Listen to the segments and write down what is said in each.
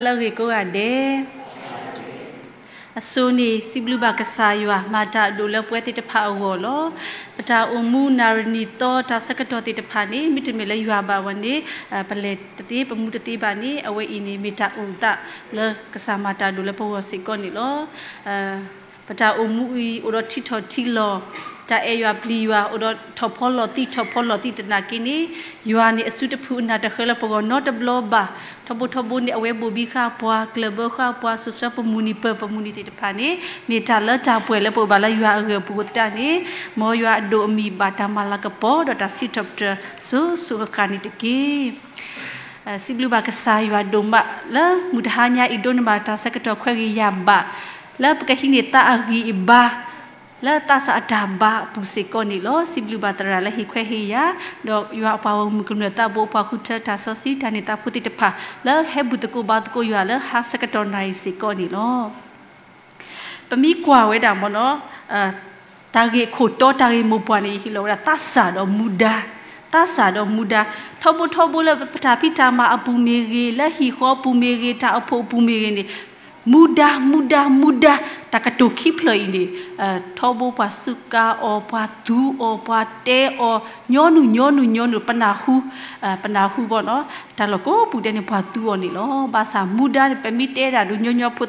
လၢအဂ့ၤကိးဂၤဒဲး, အဆိန့ၣ် စံးဘျုးဘၣ်ကစၢ်ယွၤ မၤတၢ်အဒိၣ်လၢပဝဲသ့ၣ်တဖၣ်အဂီၢ်လီၤ. ပတၢ်အိၣ်မူနၣ်ရံၣ်နံၣ်သီတၢ်ဆၢကတီၢ်သ့ၣ်တဖၣ်န့ၣ် မ့တမ့ၢ်လၢယွၤဘၣ်ဝဲန့ၣ် ပလဲၤတသ့ ပမူတသ့ဘၣ်န့ၣ် အဝဲအံၤန့ၣ် မ့ၢ်တၢ်အိၣ်သးလၢကစၢ်မၤတၢ်အဒိၣ်လၢပဂီၢ်စ့ၢ်ကီးန့ၣ်လီၤ. ပတၢ်အိၣ်မူအံၤ အိၣ်ဒီးထံထီၣ်ထံလီၤ, တၢ်အဲၣ်ယွၤပျံၤယွၤ အိၣ်ဒီးထီၣ်ဖီလီၤသံ ထီၣ်ဖီလီၤသံသနာ်က့န့ၣ်, ယွၤန့ၣ်အစုတဖုအနၢ်တဃၢလၢပဂီၢ်နီတဘျီဘၣ်. ထီဘိထီဘိန့ၣ် အဝဲဘိၣ်ဘံဃာ်ပှၤ ကျၢၢ်ဘၢဃာ်ပှၤ စိၤဆှၢပမုၢ်နံၤပၢၢ်ပမုၢ်နံၤသ့ၣ်တဖၣ်န့ၣ် မ့ၢ်တၢ်လၢတၢ်ပှဲၤလၢပအိၣ်ဘၣ်လၢယွၤအဂၢၢ်အပူၤအဃိသတးန့ၣ်, မ်ယွၤအဒိၣ်အမံၤဘၣ်တၢ်မၤလၤကပီၤဒီးတၢ်စံးထီၣ်ပတြၢၤစိၤစိၤဃၣ်ဃၣ်န့ၣ်တက့ၢ်. စံးဘျုးဘၣ်ကစၢ်ယွၤဒိၣ်မး လၢမုၢ်တဟါညါအံၤ ဒိးန့ၢ်ဘၣ်တၢ်ဆၢကတီၢ်ခွဲးဂ့ၤယာ်ဘၣ် လၢပကဟံးန့ၢ်သးအဂံၢ်အဘါ လၢသးစၢ်အတၢ်ဘါအပူၤစ့ၢ်ကီးန့ၣ်လီၤ. စံးဘျုးဘၣ်သရၣ်လၢဟ့ၣ်ခွဲးဟ့ၣ်ယာ်, ဒီးယွၤအပှၤဂီၢ်မုၢ်ကမျၢၢ်သးဘိ ပှၤဃုထၢတၢ်စီဆှံ တၢ်န့ၢ်သးဖိသ့ၣ်တဖၣ် လၢဟဲဘူၣ်သကိးဘါသကိးယွၤလၢဟါဆၢကတီၢ်နၣ်ရံၣ်စ့ၢ်ကီးန့ၣ်လီၤ. ပမ့ၢ်ကွၢ်ဝဲဒၣ်မ့ၢ်နီၤ, တၢ်ဂ့ၢ်ခိၣ်တီ တၢ်ဂ့ၢ်မိၢ်ပှၢ်န့ၣ် ယဟ့ၣ်လီၤဝဲဒၣ်သးစၢ်ဒီးမူဒါ, သးစၢ်ဒီးမူဒါ, ထီဘိထီဘိလၢပတၢ်ဖံးတၢ်မၤအပူၤမ့ၢ်ဂ့ၤ, လၢဟံၣ်ဃီအပူၤမ့ၢ်ဂ့ၤ, တၢ်အိၣ်ဖှိၣ်အပူၤမ့ၢ်ဂ့ၤန့ၣ်, မူဒါ မူဒါ မူဒါ, တၢ်ကတိၤခံဖျၢၣ်အံၤန့ၣ်, ထီဘိပှၤစူးကါအီၤ, ပှၤသူအီၤ, ပှၤတဲအီၤ, ညီနုၢ်ညီနုၢ်ညီနုၢ် ပနၢ်ဟူ, ပနၢ်ဟူဘၣ်နီၤ, တၢ်လီၢ်ကိးပူၤဒဲးန့ၣ် ပှၤသူအီၤန့ၣ်လီၤ. ဘၣ်ဆၣ်မူဒါန့ၣ် ပမ့ၢ်တဲဒၣ်ဒုးညီညီဖိ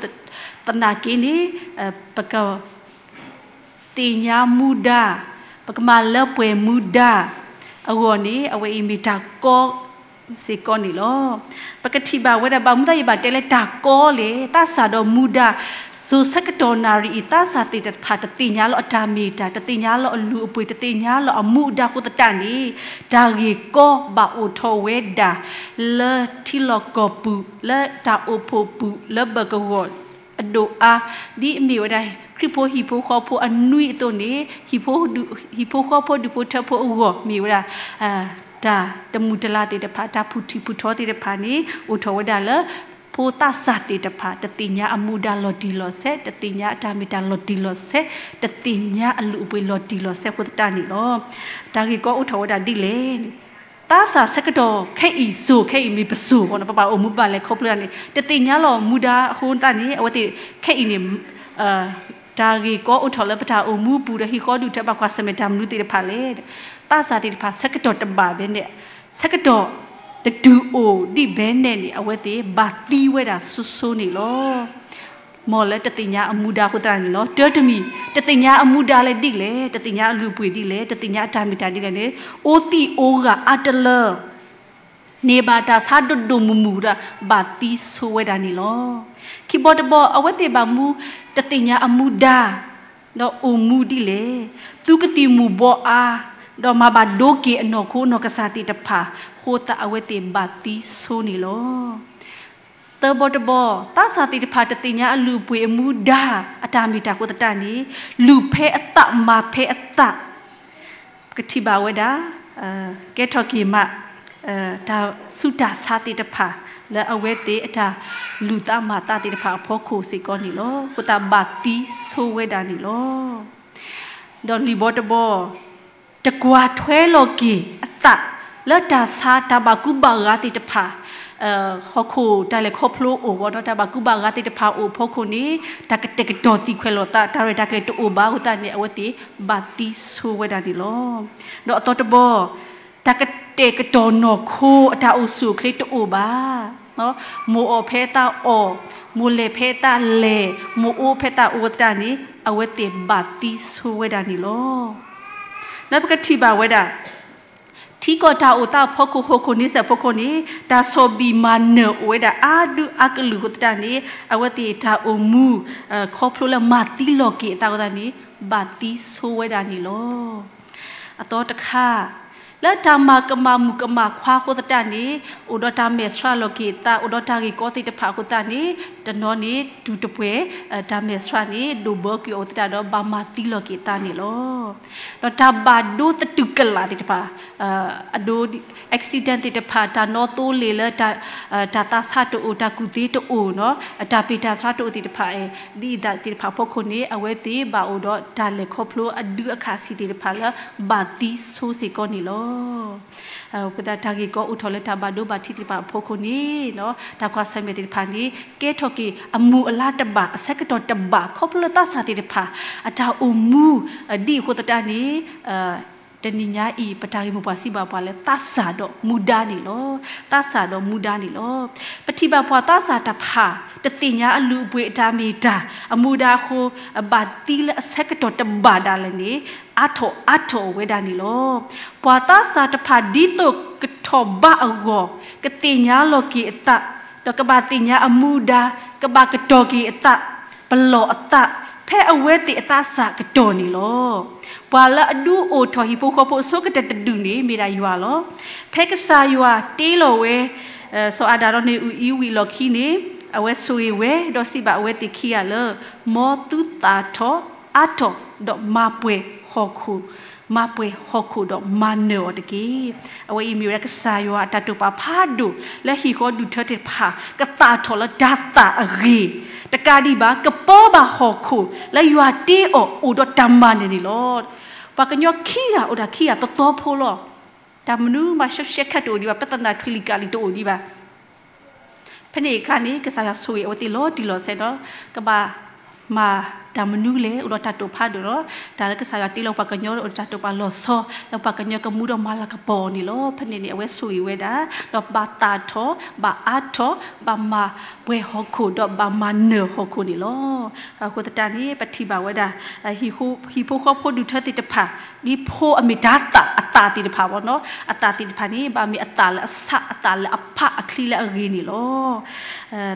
သနာ်က့န့ၣ်, ပက သ့ၣ်ညါမူဒါ, ပကမၤလၢပှဲၤမူဒါအဂီၢ်န့ၣ် အဝဲအံၤမ့ၢ်တၢ်ကီစ့ၢ်ကီးန့ၣ်လီၤ. ပကထံၣ်ဘၣ်ဝဲဒၣ် ဘၣ်မနုၤအဃိယဘၣ်တဲလၢတၢ်ကီလဲၣ်, သးစၢ်ဒီးမူဒါ, စိၤဆၢကတီၢ်နၣ်ရံၣ်အံၤ သးစၢ်သ့ၣ်တဖၣ်တသ့ၣ်ညါလီၤအတၢ်မ့ၢ်တၢ်, တသ့ၣ်ညါလီၤအလုၢ်အပှ့ၤ, တသ့ၣ်ညါလီၤအမူအဒါအဃိသတးန့ၣ်, တၢ်ဂ့ၢ်ကီဘၣ်အိၣ်ထီၣ်ဝဲဒၣ် လၢထံလီၢ်ကီၢ်ပူၤ, လၢတၢ်အိၣ်ဖှိၣ်ပူၤ, လၢဘၢၣ်ကဝီၤ အဒိၣ်အါ, ဒ်အမ့ၢ်ဝဲဒၣ် ခရံာ်ဖိဟံၣ်ဖိဃီဖိအနွံအသိးန့ၣ်, ဟံၣ်ဖိဃီဖိဒူၣ်ဖိထၢဖိအဂီၢ် မ့ၢ်ဝဲဒၣ် တၢ်တမုာ်တလၤသ့ၣ်တဖၣ်, တၢ်ဖုၣ်ထံၣ်ဖုၣ်ထီသ့ၣ်တဖၣ်န့ၣ် အိၣ်ထီၣ်ဝဲဒၣ်လၢ ဖိသးစၢ်သ့ၣ်တဖၣ် တသ့ၣ်ညါအမူဒါလီၤတံၢ်လီၤဆဲး, တသ့ၣ်ညါအတၢ်မ့ၢ်တၢ်လီၤတံၢ်လီၤဆဲး, တသ့ၣ်ညါအလုၢ်အပှ့ၤလီၤတံၢ်လီၤဆဲးအဃိသတးန့ၣ်လီၤ. တၢ်ဂ့ၢ်ကီအိၣ်ထီၣ်ဝဲဒၣ်ဒ်လဲၣ်န့ၣ်, သးစၢ်ဆၢကတီၢ်ခဲအံၤစိၤခဲအံၤမ့ၢ်ပစိၤဘၣ်နီၤ, ပဘၣ်အိၣ်မူဘၣ်လဲၤခီဖျိဒၣ်န့ၣ် တသ့ၣ်ညါလီၤမူဒါအဃိသတးန့ၣ် အဝဲသ့ၣ်ခဲအံၤန့ၣ် တၢ်ဂ့ၢ်ကီအိၣ်ထီၣ်လၢပတၢ်အိၣ်မူပူၤဒီး ဟံၣ်ဃီဒူၣ်ထၢဘၣ်ကွၢ်ဆၢၣ်မဲာ်တၢ်မနုၤသ့ၣ်တဖၣ်လဲၣ်. သးစၢ်သ့ၣ်တဖၣ်ဆၢကတီၢ်တဘၣ်ဘၣ်န့ၣ်, ဆၢကတီၢ်တတုၤအိၣ်ဒံးဘၣ်န့ၣ်န့ၣ် အဝဲသ့ၣ်ဘၣ်သံဝဲဒၣ်စိၤစိၤန့ၣ်လီၤ. မ်လၢတသ့ၣ်ညါအမူဒါအဃိသတးန့ၣ်လီၤ. တၢတမံၤ တသ့ၣ်ညါအမူဒါလၢဒ်လဲၣ်, တသ့ၣ်ညါအလုၢ်အပှ့ၤဒ်လဲၣ်, တသ့ၣ်ညါအတၢ်မ့ၢ်တၢ်ဒ်လဲၣ်န့ၣ် အိၣ်သံၣ်အိၣ်ဂၢၢ်အါတလၢ န့ၢ်ဘၣ်တၢ်ဆါဒိၣ်ဒိၣ်မုၢ်မုၢ်ဒီး ဘၣ်သံဆိဝဲဒၣ်န့ၣ်လီၤ. ခံဘီတဘီ အဝဲသ့ၣ်ဘၣ်မူ တသ့ၣ်ညါအမူဒါ ဒီးအိၣ်မူဒ်လဲၣ်, သူကသံၣ်မူၤဘှီးအါ, ဒီးမၤဘၣ်ဒိက့ၤအနီၢ်ခိနီၢ်ကစၢ်သ့ၣ်တဖၣ်အဃိသတး အဝဲသ့ၣ်ဘၣ်သံဆိန့ၣ်လီၤ. သၢဘီတဘီ, သးစၢ်သ့ၣ်တဖၣ်တသ့ၣ်ညါအလုၢ်အပှ့ၤအမူဒါ အတၢ်မ့ၢ်တၢ်အဃိသတးန့ၣ် လူၤဖဲအသးမၤဖဲအသး ပကထံၣ်ဘၣ်ဝဲဒၣ် ကဲထီၣ်က့ၤမး တၢ်ဆူးတၢ်ဆါသ့ၣ်တဖၣ် လၢအဝဲသ့ၣ်အတၢ်လူၤသးမၤသးသ့ၣ်တဖၣ်အဖီခိၣ်စ့ၢ်ကီးန့ၣ်လီၤ. အဃိသတးဘၣ်သံဆိဝဲဒၣ်န့ၣ်လီၤ. ဒီးလွံၢ်ဘီတဘီ, တကွၢ်ထွဲလီၤက့ၤအသး လၢတၢ်ဆါတၢ်ဘၣ်ကူဘၣ်ဂာ်သ့ၣ်တဖၣ် ဟီၣ်ခိၣ်တၢ်လဲၤခီဖျိအိၣ်ဘၣ်ဒီး တၢ်ဘၣ်ကူဘၣ်ဂာ်သ့ၣ်တဖၣ်အိၣ်ဖီခိၣ်န့ၣ် တၢ်ကတဲာ်ကတီၤသံခွဲးလိာ်သး တၢ်ရဲၣ်တၢ်ကျဲၤတအိၣ်ဘၣ်အဃိသတးန့ၣ် အဝဲသ့ၣ်ဘၣ်သံဆိဝဲဒၣ်န့ၣ်လီၤ. ဒီးအသီတဘီ, တၢ်ကတဲာ်ကတီၤနီၢ်ခိအတၢ်အိၣ်ဆူၣ်အိၣ်ချ့တအိၣ်ဘၣ်. မိၢ်အီၣ်ဖဲသးအီၣ်, မိၢ်လဲၤဖဲသးလဲၤ, မိၢ်အိၣ်ဖဲသးအိၣ်သတးန့ၣ် အဝဲသ့ၣ်ဘၣ်သံဆိဝဲဒၣ်န့ၣ်လီၤ. လၢပကထံၣ်ဘၣ်ဝဲဒၣ် ထံကီၢ်တၢ်အိၣ်သးအဖီခိၣ်ဟီၣ်ခိၣ်န့ဆၢၣ်ဖီခိၣ်န့ၣ် တၢ်ဆီၣ်ဘံၣ်မၤနၢၤအိၣ်ဝဲဒၣ်အါဒုအါကလုာ်အဃိသတးန့ၣ် အဝဲသ့ၣ်တၢ်အိၣ်မူ ခီဖျိလၢမၤသံလီၤက့ၤအသးအဃိသတးန့ၣ် ဘၣ်သံဆိဝဲဒၣ်န့ၣ်လီၤ. အသီတခါ, လၢတၢ်မၤကမၣ်မုၣ်ကမၣ်ခွါအဃိသတးန့ၣ် အိၣ်ဒီးတၢ်မဲာ်ဆှးလီၤက့ၤအသး အိၣ်ဒီးတၢ်ဂ့ၢ်ကီသ့ၣ်တဖၣ်အဃိသတးန့ၣ် တနီၤန့ၣ် တူၢ်တပှဲၤ တၢ်မဲာ်ဆှးန့ၣ် ဒိၣ်ဘၢကွံာ်အီၤသတးဒီး ဘၣ်မၤသံလီၤက့ၤအသးန့ၣ်လီၤ. ဒီးတၢ်ဘၣ်ဒိသတူၢ်ကလာ်သ့ၣ်တဖၣ် အဒိ accident သ့ၣ်တဖၣ် တၢ်နီသိလ့ၣ်လၢ တၢ်သးဆါတအိၣ် တၢ်ကူၣ်သ့တအိၣ်နီၤ တၢ်ပ့ၢ်တၢ်ဆှးတအိၣ်သ့ၣ်တဖၣ် ဒ်အံၤသ့ၣ်တဖၣ်အဖီခိၣ်န့ၣ် အဝဲသ့ၣ်ဘၣ်အိၣ်ဒီးတၢ်လဲၤခီဖျိအဒုအခးဆံးသ့ၣ်တဖၣ်လၢ ဘၣ်သံဆိစ့ၢ်ကီးန့ၣ်လီၤ. အဃိသတး တၢ်ဂ့ၢ်ကီအိၣ်ထီၣ်လၢတၢ်ဘၣ်ဒိဘၣ်ထံးသ့ၣ်တဖၣ်အဖီခိၣ်န့ၣ် တၢ်ကွၢ်ဆၢၣ်မဲာ်သ့ၣ်တဖၣ်န့ၣ် ကဲထီၣ်က့ၤအမူးအလါတဘၣ် အဆၢကတီၢ်တဘၣ် ခီဖျိလၢသးစၢ်သ့ၣ်တဖၣ် အတၢ်အိၣ်မူ ဒ်အဃိသတးန့ၣ် တနံၤညါအံၤ ပတၢ်ဂ့ၢ်မိၢ်ပှၢ်စံးဘၣ်ပှၤလၢသးစၢ်ဒီးမူဒါန့ၣ်လီၤ. သးစၢ်ဒီးမူဒါန့ၣ်လီၤ. ပထံၣ်ဘၣ်ပှၤသးစၢ်တဖၣ် တသ့ၣ်ညါအလုၢ်အပှ့ၤအတၢ်မ့ၢ်တၢ် အမူဒါအဃိ ဘၣ်သံလၢအဆၢကတီၢ်တဘၣ်ဒၣ်လဲာ်န့ၣ် အါထီၣ်အါထီၣ်ဝဲဒၣ်န့ၣ်လီၤ. ပှၤသးစၢ်တဖၣ်ဒ်သိးကထီၣ်ဘးအဂီၢ် ကသ့ၣ်ညါလီၤက့ၤအသး ဒီးကဘၣ်သ့ၣ်ညါအမူဒါ ကဘၣ်ကတီၤက့ၤအသး ပလီၢ်အသး ဖဲအဝဲသ့ၣ်အသးစၢ်ကတီၢ်န့ၣ်လီၤ. ပှၤလၢအဒုးအိၣ်ထီၣ်ဟံၣ်ဖိဃီဖိအဆိကတၢၢ်တဒူၣ်န့ၣ် မ့ၢ်ဒၣ်ယွၤလီၤ. ဖဲကစၢ်ယွၤတ့လီၤဝဲ စီၤအၤဒၣ်ဒီးန့ၣ်အူးအံၤဝံၤအလီၢ်ခံန့ၣ် အဝဲဆိၣ်ဂ့ၤဝဲ ဒီးစံးဘၣ်အဝဲသ့ၣ်ခံဂၤလၢ မ်သုသၣ်ထီၣ်အါထီၣ် ဒီးမၤပှဲၤဟီၣ်ခိၣ် မၤပှဲၤဟီၣ်ခိၣ်ဒီးမၤနၢၤအီၤတက့ၢ်. အဝဲအံၤမ့ၢ်ဝဲဒၣ်ကစၢ်ယွၤအတၢ်တိာ်ပာ်ဖးဒိၣ် လၢဟံၣ်ဃီဒူၣ်ထၢသ့ၣ်တဖၣ် ကသၣ်ထီၣ်လၢတၤသၣ်အဂ့ၢ် တကးဒံးဘၣ် ကပၢဘၣ်ဟီၣ်ခိၣ်လၢယွၤတ့အီၤအိၣ်ဒီးတၢ်မၤနၢၤန့ၣ်လီၤ. ပှၤကညီခံဂၤအိၣ်ဒၣ်ခံဂၤသသီဖိလီၤ. တၢ်မနုၤမၤရှဲရှဲခါတအိၣ်ဒံးဘၣ်, ပြဿနာထွံၣ်လံၤကးလံၤတအိၣ်ဒံးဘၣ်. ဖဲန့ၣ်အခါန့ၣ် ကစၢ်ယွၤဆိၣ်ဂ့ၤအဝဲသ့ၣ်လီၤတံၢ်လီၤဆဲးဒီး ကဘၣ်မၤတၢ်မနုၤလဲၣ် အိၣ်ဒီးတၢ်တိာ်ဖးဒိၣ်ဒီး တၢ်လၢကစၢ်ယွၤတ့လီၤပှၤကညီအိၣ်ဒီးတၢ်တိာ်ပာ်လီၤဆီ လၢပှၤကညီကမူဒီးမၤလၤကပီၤအီၤန့ၣ်လီၤ. ဖဲန့ၣ်န့ၣ် အဝဲဆိၣ်ဂ့ၤဝဲဒၣ် ဒီးဘၣ်သၣ်ထီၣ် ဘၣ်အါထီၣ် ဘၣ်မၤပှဲၤဟီၣ်ခိၣ် ဒီးဘၣ်မၤနၢၤဟီၣ်ခိၣ်န့ၣ်လီၤ. အဃိသတးန့ၣ် ပထံၣ်ဘၣ်ဝဲဒၣ် ဟံၣ်ဖိဃီဖိဒူၣ်ထၢသ့ၣ်တဖၣ် ဒ်ဖိအမ့ၢ်တၤသၣ် အသၣ်သ့ၣ်တဖၣ်ဘၣ်နီၤ, အသၣ်သ့ၣ်တဖၣ်န့ၣ် ဘၣ်မ့ၢ်အသၣ်လၢအဆး အသၣ်လၢအဖးအချံလၢအဂ့ၤန့ၣ်လီၤ.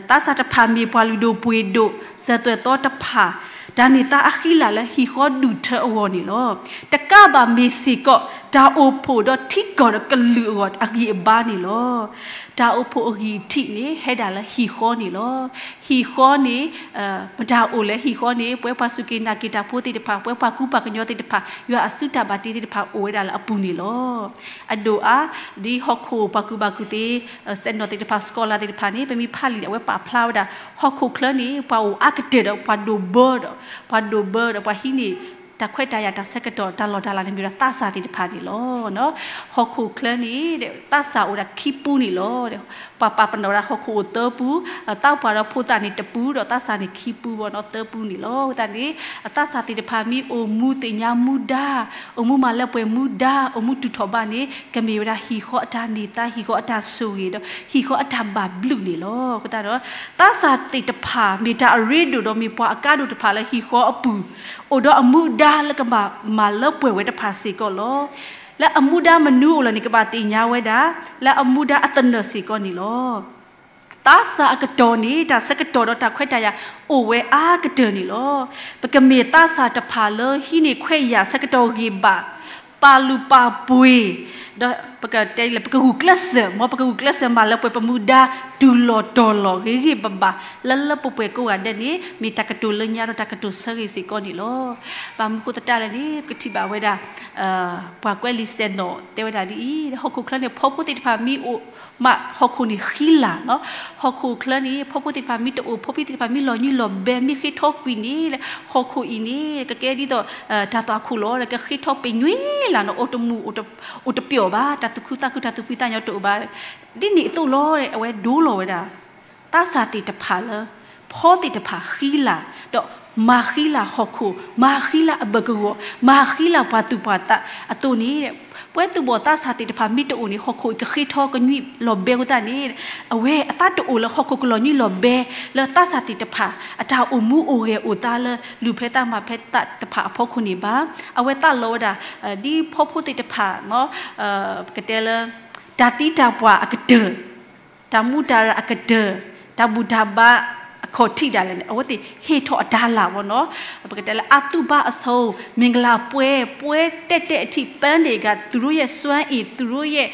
သးစၢ်တဖၣ်မ့ၢ်ပှၤလုၢ်ဒိၣ်ပှ့ၤဒိၣ် စၢၤသွဲၣ်သီတဖၣ် တၢ်န့ၢ်သါအဃံလၤလၢဟံၣ်ဃီဒူၣ်ထၢအဂီၢ်န့ၣ်လီၤ. တကးဘၣ်မ့ၢ်စ့ၢ်ကီး တၢ်အိၣ်ဖှိၣ်ဒီးထံကီၢ်ဒီးကလုာ်အဂီၢ်အဂံၢ်အဘါန့ၣ်လီၤ. တၢ်အိၣ်ဖှိၣ်အဂံၢ်အထံးန့ၣ် ဟဲဒၣ်လၢဟံၣ်ဃီန့ၣ်လီၤ. ဟံၣ်ဃီန့ၣ် မတၤအိၣ်လဲၣ် ဟံၣ်ဃီန့ၣ် ပဝဲပှၤစူၢ်က့ၤနာ်က့ၤတၢ်ဖိသ့ၣ်တဖၣ် ပဝဲပှၤကူပှၤကညီသ့ၣ်တဖၣ် ယွၤအစုတၢ်ဘၣ်တ့သ့ၣ်တဖၣ် အိၣ်ဝဲဒၣ်လၢအပူၤန့ၣ်လီၤ. အဒိၣ်အါ ဒ်ဟီၣ်ခိၣ်ပှၤကူၣ်ဘၣ်ကူၣ်သ့ စဲးနီၣ်သ့ၣ်တဖၣ် scholar သ့ၣ်တဖၣ်န့ၣ် ပမ့ၢ်ဖးလံာ်န့ၣ် အဝဲပာ်ဖျါဝဲဒၣ် ဟီၣ်ခိၣ်ချၢန့ၣ် ပှၤအိၣ်အါကတၢၢ်ဒီးပှၤဒိၣ်ဘၢဒီး ပှၤဒိၣ်ဘၢဒီးပှၤဟံးန့ၢ် တၢ်ခွဲးတၢ်ယာ်တၢ်ဆၢကတီၢ်တၢ်လီၢ်တၢ်လၤန့ၣ် မ့ၢ်ဝဲဒၣ်သးစၢ်သ့ၣ်တဖၣ်န့ၣ်လီၤ. ဟီၣ်ခိၣ်ချၢန့ၣ် သးစၢ်အိၣ်ဒၣ်ခံပူန့ၣ်လီၤ. ပှၤပာ်ပနီၣ်ဝဲဒၣ်ဟီၣ်ခိၣ်အိၣ်သၢပူ, သးပှၢ်ဒီးဖိသၣ်န့ၣ်တပူဒီး သးစၢ်န့ၣ်ခံပူဘၣ်နီၤ သၢပူန့ၣ်လီၤ. အဃိသတးန့ၣ် အသးစၢ်သ့ၣ်တဖၣ်မ့ၢ်အိၣ်မူသ့ၣ်ညါမူဒါ, အိၣ်မူမၤလၢပှဲၤမူဒါ, အိၣ်မူတူၢ်ထီၣ်ဘးန့ၣ် ကမ့ၢ်ဝဲဒၣ်ဟံၣ်ဃီအတၢ်န့ၢ်သါ, ဟံၣ်ဃီအတၢ်ဆိၣ်ဂ့ၤဒီး ဟံၣ်ဃီအတၢ်ဘၣ်ဘျုးန့ၣ်လီၤ. အဃိသတးဒီး သးစၢ်သ့ၣ်တဖၣ်မ့ၢ်တၢ်အရ့ဒိၣ်ဒီးမ့ၢ်ပှၤအကါဒိၣ်တဖၣ်လၢဟံၣ်ဃီအပူၤ အိၣ်ဒီးအမူဒါလၢကဘၣ်မၤလၢပှဲၤဝဲတဖၣ်စ့ၢ်ကီးလီၤ. လၢအမူဒါမနုၤအိၣ်လီၤန့ၣ် ကဘၣ်သ့ၣ်ညါဝဲဒၣ် လၢအမူဒါအသနၢၣ်စ့ၢ်ကီးန့ၣ်လီၤ. သးစၢ်အကတီၢ်န့ၣ် တၢ်ဆၢကတီၢ်ဒီးတၢ်ခွဲးတၢ်ယာ်အိၣ်ဝဲအါကတၢၢ်န့ၣ်လီၤ. ပကမ့ၢ်သးစၢ်တဖၣ်လၢဟံးန့ၢ်ခွဲးယာ်ဆၢကတီၢ်ဂံၢ်ဘါ ပာ်လုၢ်ပာ်ပှ့ၤ ဒီးပကတဲလၢ ပကဂုာ်ကျဲးစၢး မ်ပကဂုာ်ကျဲးစၢးမၤလၢပှဲၤပမူဒါ တုၤလီၤတီၤလီၤ ဂ့ၤဂ့ၤဘၣ်ဘၣ် လၢလၢပှဲၤပှဲၤကိးဂၤဒဲးန့ၣ် မ့ၢ်တၢ်ကတိၤလၢညါဒီးတၢ်ကတိၤဆၢဂ့ၤစ့ၢ်ကီးန့ၣ်လီၤ. ဘၣ်မနုၤဃိသတးလဲၣ်န့ၣ် ပကထံၣ်ဘၣ်ဝဲဒၣ် ပှၤကွဲးလံာ်စဲးနီၣ်တဲဝဲဒၣ်ဒ်အံၤ, ဟီၣ်ခိၣ်ချၢန့ၣ် ဖီဖိသ့ၣ်တဖၣ်မ့ၢ်အိၣ်မး ဟီၣ်ခိၣ်န့ၣ်ဃံလၤနီၤ. ဟီၣ်ခိၣ်ချၢန့ၣ် ဖီဖိသ့ၣ်တဖၣ်မ့ၢ်တအိၣ် ဖီဖိသ့ၣ်တဖၣ်မ့ၢ်လီၤညွံးလီၤဘဲ မ့ၢ်ဃ့ထီကွံာ်န့ၣ် ဟီၣ်ခိၣ်အံၤန့ၣ် ကကဲဒ်သိး တၢ်သွၣ်ခိၣ်လီၤ ကဃ့ထီပညွံလၢ်နီၤ အိၣ်တမုာ် အိၣ်တပျီၣ်ဘၣ် တၢ်သူၣ်ခုသးခု တၢ်သူၣ်ဖှံသးညီတအိၣ်ဘၣ်. ဒ်န့ၣ်အသိးလီၤ အဝဲဒိလီၤဝဲဒၣ် သးစၢ်သ့ၣ်တဖၣ်လၢ ဖီသ့ၣ်တဖၣ်ဃံလၤ ဒီးမၤဃံလၤဟီၣ်ခိၣ် မၤဃံလၤအဘၢၣ်ကဝီၤ မၤဃံလၤပှၤသူၣ်ပှၤသးအသိးန့ၣ် ပဝဲသူၣ်ဘီၣ်သးစၢ်သ့ၣ်တဖၣ်မ့ၢ်တအိၣ်န့ၣ် ဟီၣ်ခိၣ်အံၤကဃ့ထီကညွံလီၤဘဲအဃိသတးန့ၣ် အဝဲအသးတအိၣ်လၢဟီၣ်ခိၣ်ကလီၤညွံလီၤဘဲ လၢသးစၢ်သ့ၣ်တဖၣ် အတၢ်အိၣ်မူအိၣ်ဂဲၤအိၣ်သါလၢ လုၢ်ဖဲသးမၤဖဲသးတဖၣ်အဖီခိၣ်န့ၣ်ဘၣ်. အဝဲသးလီဝဲဒၣ် ဒ်ဖီဖိသ့ၣ်တဖၣ် ပကတဲလၢ တၢ်သံတၢ်ပှၢ်အကတၢၢ် တၢ်မူတၢ်ရၢအကတၢၢ် တၢ်ဘူၣ်တၢ်ဘါအခီၣ်ထံးဒၣ်လဲာ်န့ၣ် အဝဲသ့ၣ်ဟ့ၣ်ထီၣ်အတၢ်လၤဝဲနီၤ. ပကတဲလၢအသူၣ်ဘါအဆိ မ့ၢ်ကလၤပှဲၤ ပှဲၤတဲာ်တဲာ်အထံး ပၢန့ၢ်ဂၤ သူတို့ရဲ့စွမ်းအင် သူတို့ရဲ့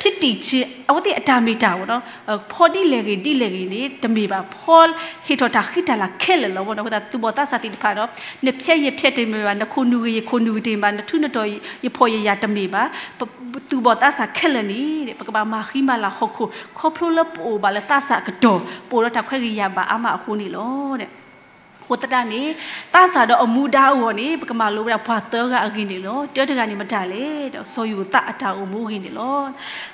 ဖြစ်တည်ခြင်း အဝဲသ့ၣ်အတၢ်မ့ၢ်တၢ်ဝဲနီၤ. ဖီဒ်လဲၣ်ဂ့ၤဒ်လဲၣ်ဂ့ၤန့ၣ် တမ့ၢ်ဘၣ် ဖီဟ့ၣ်ထီၣ်တၢ်ဃံတၢ်လၤခဲလၢာ်လီၤဝဲနီၤ. အဃိသတးသူၣ်ဘီၣ်သးစၢ်သ့ၣ်တဖၣ်ဒီး နဖျဲးယဖျဲးတမ့ၢ်ဘၣ် နခိၣ်နူာ်ဂ့ၤယခိၣ်နူာ်ဂ့ၤတမ့ၢ်ဘၣ် နထူးနတီၤယဖီၣ်ယယာ်တမ့ၢ်ဘၣ် ပသူၣ်ဘီၣ်သးစၢ်ခဲလၢာ်န့ၣ် ပကဘၣ်မၤဃံမၤလၤဟီၣ်ခိၣ် ခီဖျိလၢပအိၣ်ဘၣ်လၢသးစၢ်အကတီၢ် ပအိၣ်ဒီးတၢ်ခွဲးဂ့ၤယာ်ဘၣ်အါမးအဃိန့ၣ်လီၤ. အဃိသတးန့ၣ် သးစၢ်ဒီးအမူဒါအဂီၢ်န့ၣ် ပကမၤလိဝဲဒၣ်ပှၤသၢဂၤအဂ့ၢ်န့ၣ်လီၤ. တၢတဂၤန့ၣ်မတၤလဲၣ်, ဒီးစီၤယိၤသးအတၢ်အိၣ်မူအဂ့ၢ်န့ၣ်လီၤ.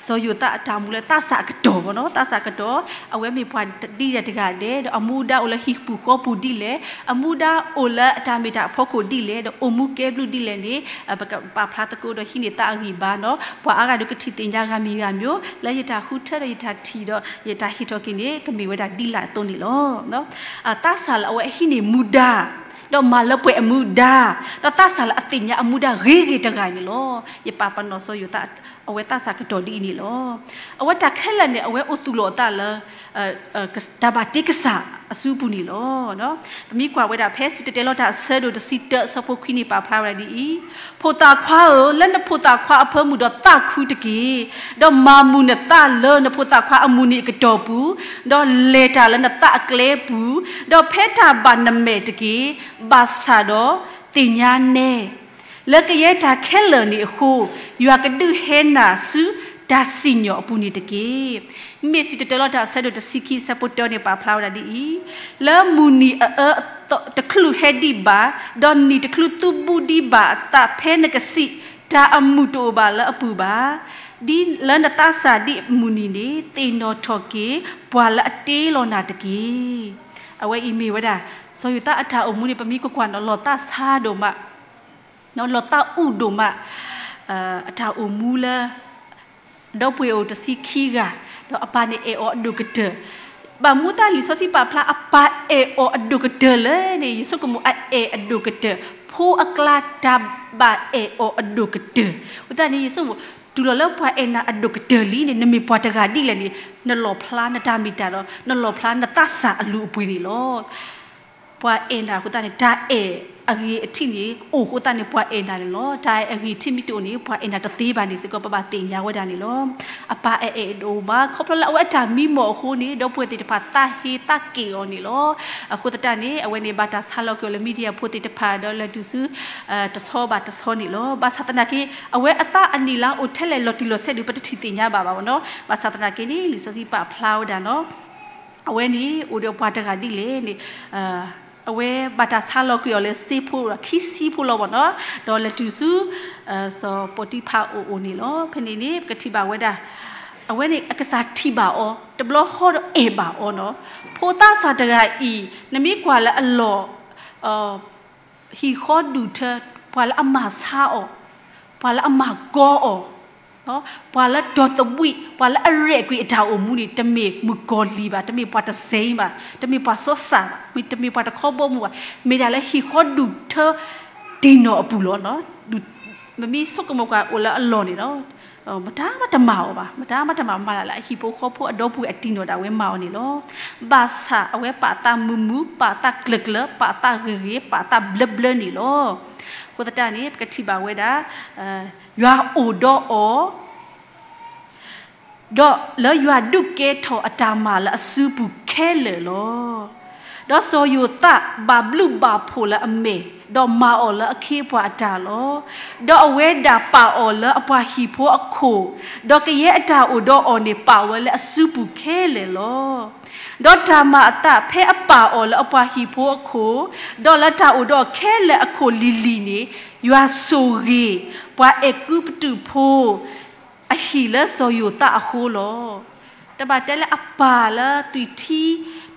စီၤယိၤသးအတၢ်အိၣ်မူလၢသးစၢ်ကတီၢ်ဘၣ်နီၤ, သးစၢ်ကတီၢ် အဝဲမ့ၢ်ပှၤဒ်လဲၣ်တဂၤဒဲး, ဒီးအမူဒါအိၣ်လၢဟံၣ်ပူၤဃီပူၤဒ်လဲၣ်, အမူဒါအိၣ်လၢအတၢ်မ့ၢ်တၢ်အဖီခိၣ်ဒ်လဲၣ်, ဒီးအိၣ်မူကဲဘျုးဒ်လဲၣ်န့ၣ် ပကပာ်ဖျါသကိးဒီးဟံးန့ၢ်သးအဂံၢ်ဘါနီၤ. ပှၤအါဂၤဒုးကထံၣ်သ့ၣ်ညါဂၤမံၤဂၤမံၤ, လၢယတၢ်ဃုထၢဒီးယတၢ်ထံၣ်ဒီးယတၢ်ဟ့ၣ်ထီၣ်က့ၤန့ၣ် ကမ့ၢ်ဝဲဒၣ်ဒ်လဲၣ်အသိးန့ၣ်လီၤ. သးစၢ်လၢအဝဲဟံးန့ၢ်မူဒါ, ဒီးမၤလၢပှဲၤအမူဒါ, ဒီးသးစၢ်လၢအသ့ၣ်ညါအမူဒါဂ့ၤဂ့ၤတဂၤန့ၣ်လီၤ. ယပာ်ပနီၣ်စီၤယိၤသး အဝဲသးစၢ်ကတီၢ်ဒ်အံၤန့ၣ်လီၤ. အဝဲတၢ်ခဲလၢာ်န့ၣ် အဝဲအိၣ်သူၣ်လီၤအသးလၢ တၢ်ဘၣ်တ့ကစၢ်အစုပူၤန့ၣ်လီၤ. ပမ့ၢ်ကွၢ်ဝဲဒၣ်ဖဲစံၣ်တဲၤတဲလီၤတၢ်အဆၢဒိၣ်တဆံတၢအဆၢဖိခွံန့ၣ် ပာ်ဖျါဝဲဒၣ်ဒ်အံၤ, ဖိသၣ်ခွါဧၢ, လၢနဖိသၣ်ခွါအဖၢမုၢ်ဒီးသးခုတက့ၢ်. ဒီးမၤမုာ်နသးလၢနဖိသၣ်ခွါအမုၢ်နံၤအကတီၢ်ပူၤ, ဒီးလဲၤတၢ်လၢနသးအကျဲပူၤ, ဒီးဖဲတၢ်ဘၣ်နမဲာ်တက့ၢ်. ဘၣ်ဆၣ်ဒီးသ့ၣ်ညါနဲ လၢကယဲၢ်တၢ်ခဲလၢာ်န့ၣ်အဃိ, ယွၤကဒုးဟဲနၤဆူတၢ်စံၣ်ညီၣ်အပူၤန့ၣ်တက့ၢ်. မ့ၢ်စံၣ်တဲၤတဲလီၤတၢ်အဆၢဒိၣ်တဆံခံအဆၢဖိတၢန့ၣ် ပာ်ဖျါဝဲဒၣ်ဒ်အံၤ, လၢမုၢ်နံၤအအၢတချုးဟဲဒံးဘၣ်, ဒီးနံၣ်တချုးသူဘူးဒံးဘၣ်အသး ဖဲနကစံး, တၢ်အမုာ်တအိၣ်ဘၣ်လၢအပူၤဘၣ်. ဒ်လၢနသးစၢ်ဒ်အမုၢ်နံၤန့ၣ် သ့ၣ်နီၣ်ထီၣ်က့ၤပှၤလၢအတ့လီၤနၤတက့ၢ်. အဝဲအံၤမ့ၢ်ဝဲဒၣ် စီၤယိၤသးအတၢ်အိၣ်မူန့ၣ် ပမ့ၢ်ကကွၢ်နီၤ လီၤသးဆါဒိၣ်မး လီၤသးအုးဒိၣ်မး, အတၢ်အိၣ်မူလၢ ဒီပုၢ်ဝဲၢ်အိၣ်တဆံခံဂၤ, ဒီးအပၢ်န့ၣ်အဲၣ်အီၤအဒိၣ်ကတၢၢ်, ဘၣ်မနုၤသးလံာ်စီဆှံပာ်ဖျါအပၢ်အဲၣ်အီၤအဒိၣ်ကတၢၢ်လဲၣ်န့ၣ် ယဆိကမိၣ်အအဲၣ်အဒိၣ်ကတၢၢ်, ဖိအကျါတၢ်ဘၣ်အဲၣ်အီၤအဒိၣ်ကတၢၢ်, အဃိသတးန့ၣ် ယဆိကမိၣ် တုၤလီၤလၢပှၤအဲၣ်နၤအဒိၣ်ကတၢၢ်လံန့ၣ် နမ့ၢ်ပှၤတဂၤဒ်လဲၣ်န့ၣ် နလီၣ်ဖျါနတၢ်မ့ၢ်တၢ်ဒီး နလီၣ်ဖျါနသးစၢ်အလုၢ်အပှ့ၤန့ၣ်လီၤ. ပှၤအဲၣ်နၤအဃိသတးန့ၣ် တၢ်အဲၣ်အဂ့ၤအထံးန့ၣ် အိၣ်အဃိသတးန့ၣ် ပှၤအဲၣ်နၤန့ၣ်လီၤ. တၢ်အဲၣ်အဂ့ၤထံးမ့ၢ်တအိၣ်န့ၣ် ပှၤအဲၣ်နၤတသ့ဘၣ်န့ၣ်စ့ၢ်ကီး ပဘၣ်သ့ၣ်ညါဝဲဒၣ်န့ၣ်လီၤ. အပၢ်အအဲၣ်အဒိၣ်မး ခီဖျိလၢအဝဲအတၢ်မံမီၢ်အဃိန့ၣ် ဒီပုၢ်ဝဲၢ်သ့ၣ်တဖၣ်သးဟ့သးက့ၣ်အီၤန့ၣ်လီၤ. အဃိသတးန့ၣ် အဝဲန့ၣ်ဘၣ်တၢ်ဆါလီၤကွံာ်အီၤလၢ media ဖိသ့ၣ်တဖၣ်ဒီးလဲၤတုၤဆူ တဆီဘၣ်တဆီန့ၣ်လီၤ. ဘၣ်ဆၣ်သနာ်က့ အဝဲအသးအနံၣ်လါအိၣ်ထဲလဲၣ်လီၤတံၢ်လီၤဆဲးဒုး ပတထံၣ်သ့ၣ်ညါဘၣ်ဘၣ်နီၤ. ဘၣ်ဆၣ်သနာ်က့န့ၣ် လံာ်စီဆှံပာ်ဖျါဝဲဒၣ်နီၤ အဝဲန့ၣ် အိၣ်ဒီးပှၤတဂၤဒ်လဲၣ်န့ၣ် အဝဲဘၣ်တၢ်ဆါလီၤကွံာ်အီၤလၢစ့ဖိဒီးခံဆံဖိလီၤဘၣ်နီၤ, ဒီးလဲၤတုၤဆူ စီၤပီတံဖၤအအိၣ်န့ၣ်လီၤ. ဖဲန့ၣ်န့ၣ် ပကထံၣ်ဘၣ်ဝဲဒၣ် အဝဲန့ၣ်အကစၢ်ထံၣ်ဘၣ်အီၤ တဘျီဃီဒီးအဲၣ်ဘၣ်အီၤနီၤ. ဖိသၣ်စၢ်တဂၤအံၤ နမ့ၢ်ကွၢ်လၢအလီၢ် ဟံၣ်ဃီဒူၣ်ထၢ ပှၤလၢအမၤဆါအီၤ, ပှၤလၢအမၤကီအီၤ, ပှၤလၢတီၢ်သဘှံး ပှၤလၢအရဲၣ်ကွံာ်အတၢ်အိၣ်မူန့ၣ် တမ့ၢ်မုၣ်ကီၤလံၤဘၣ်, တမ့ၢ်ပှၤတစဲဘၣ်, တမ့ၢ်ပှၤစီစၢ်ဘၣ်, တမ့ၢ်ပှၤတခီဘီမုၢ်ဘၣ်, မ့ၢ်ဒၣ်လၢဟံၣ်ဃီဒူၣ်ထၢ တံၢ်နီၣ်အပူၤလီၤ. ပမ့ၢ်ဆိကမိၣ်ကွၢ်အိၣ်လၢအလီၢ်န့ၣ်လီၤ. မတၤမးတမၤအီၤဘၣ်, မတၤမးတမၤမၤလၢအဟံၣ်ဖိဃီဖိအဒီပုၢ်ဝဲၢ်အတံၢ်နီၣ်ဒၣ်ဝဲမၤအီၤန့ၣ်လီၤ. ဘၣ်ဆၣ်အဝဲပာ်သးမုာ်မုာ်, ပာ်သးကျၢၤကျၢၤ, ပာ်သးဂ့ၤဂ့ၤ, ပာ်သးဘျၢဘျၢန့ၣ်လီၤ. အဃိသတးန့ၣ် ပကထံၣ်ဘၣ်ဝဲဒၣ် ယွၤအိၣ်ဒီးအီၤ ဒီးလၢယွၤဒုးကဲထီၣ်အတၢ်မၤလၢအစုပူၤခဲလၢာ်လီၤ. ဒီးစီၤယိၤသးဘၣ်ဘျုးဘၣ်ဖှိၣ်လၢအမဲာ်, ဒီးမၤအီၤလၢအခ့အပှၤအတၢ်လီၤ. ဒီးအဝဲဒၣ်ပာ်အီၤလၢအပှၤဟံၣ်ဖိအခိၣ်, ဒီးကယဲၢ်အတၢ်အိၣ်ဒီးအီၤန့ၣ် ပာ်ဝဲလၢအစုပူၤခဲလၢာ်လီၤ. ဒီးတၢ်မၤအသးဖဲအပာ်အီၤလၢအပှၤဟံၣ်ဖိအခိၣ်, ဒီးလၢတၢ်အိၣ်ဒီးအီၤခဲလၢာ်အခိၣ်လံၤလံၤန့ၣ်, ယွၤဆိၣ်ဂ့ၤ ပှၤအဲၤကူပတူးဖိ အဟံၣ်လၢစီၤယိၤသးအဃိလီၤ. တဘၣ်တဲလၢအပၢ်လၢသွံၣ်ထံ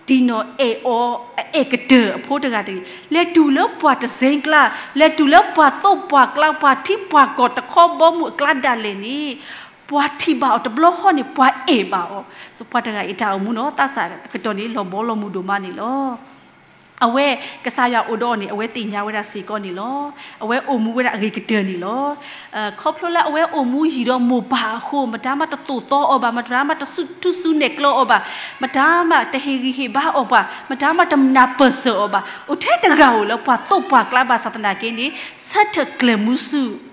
တံၢ်နီၣ်အဲၣ်အီၤအအဲၣ်ကတၢၢ်အဖိတဂၤတဂ့ၤ, လဲၤတုၤလၢပှၤတစဲကျါ, လဲၤတုၤလၢပှၤသိၣ်ပှၤကျါ ပှၤထံပှၤကီၢ်တခီဘီမုၢ်အကျါဒၣ်လဲာ်န့ၣ်, ပှၤထံၣ်ဘၣ်အီၤတဘျီဃီန့ၣ် ပှၤအဲၣ်ဘၣ်အီၤ, ပှၤတဂၤအံၤတၢ်အိၣ်မူနီၤ သးစၢ်အကတီၢ်န့ၣ် လီၤဘီလီၤမုၢ်ဒိၣ်မးန့ၣ်လီၤ. အဝဲကစၢ်ယွၤအိၣ်ဒီးအီၤန့ၣ် အဝဲသ့ၣ်ညါဝဲဒၣ်စ့ၢ်ကီးန့ၣ်လီၤ. အဝဲအိၣ်မူဝဲဒၣ်အဂ့ၤကတၢၢ်န့ၣ်လီၤ. ခီဖျိလၢအဝဲအိၣ်မူယံၤဒီးမိၢ်ပၢ်အဃိ မတၤမးတသိၣ်သီအီၤဘၣ်, မတၤမးတစူၢ်ထူစူၢ်နဲၣ်ကျီအီၤဘၣ်, မတၤမးတဟ့ၣ်ဂံၢ်ဟ့ၣ်ဘါအီၤဘၣ်, မတၤမးတနၢ်ပၢၢ်စၢၤအီၤဘၣ်, အိၣ်ထဲတဂၤဧိၤလၢပှၤသိၣ်ပှၤကျါဘၣ်ဆၣ်သနာ်က့န့ၣ် ဆၢထၢၣ်ကျဲၤမုာ်ဆူၣ်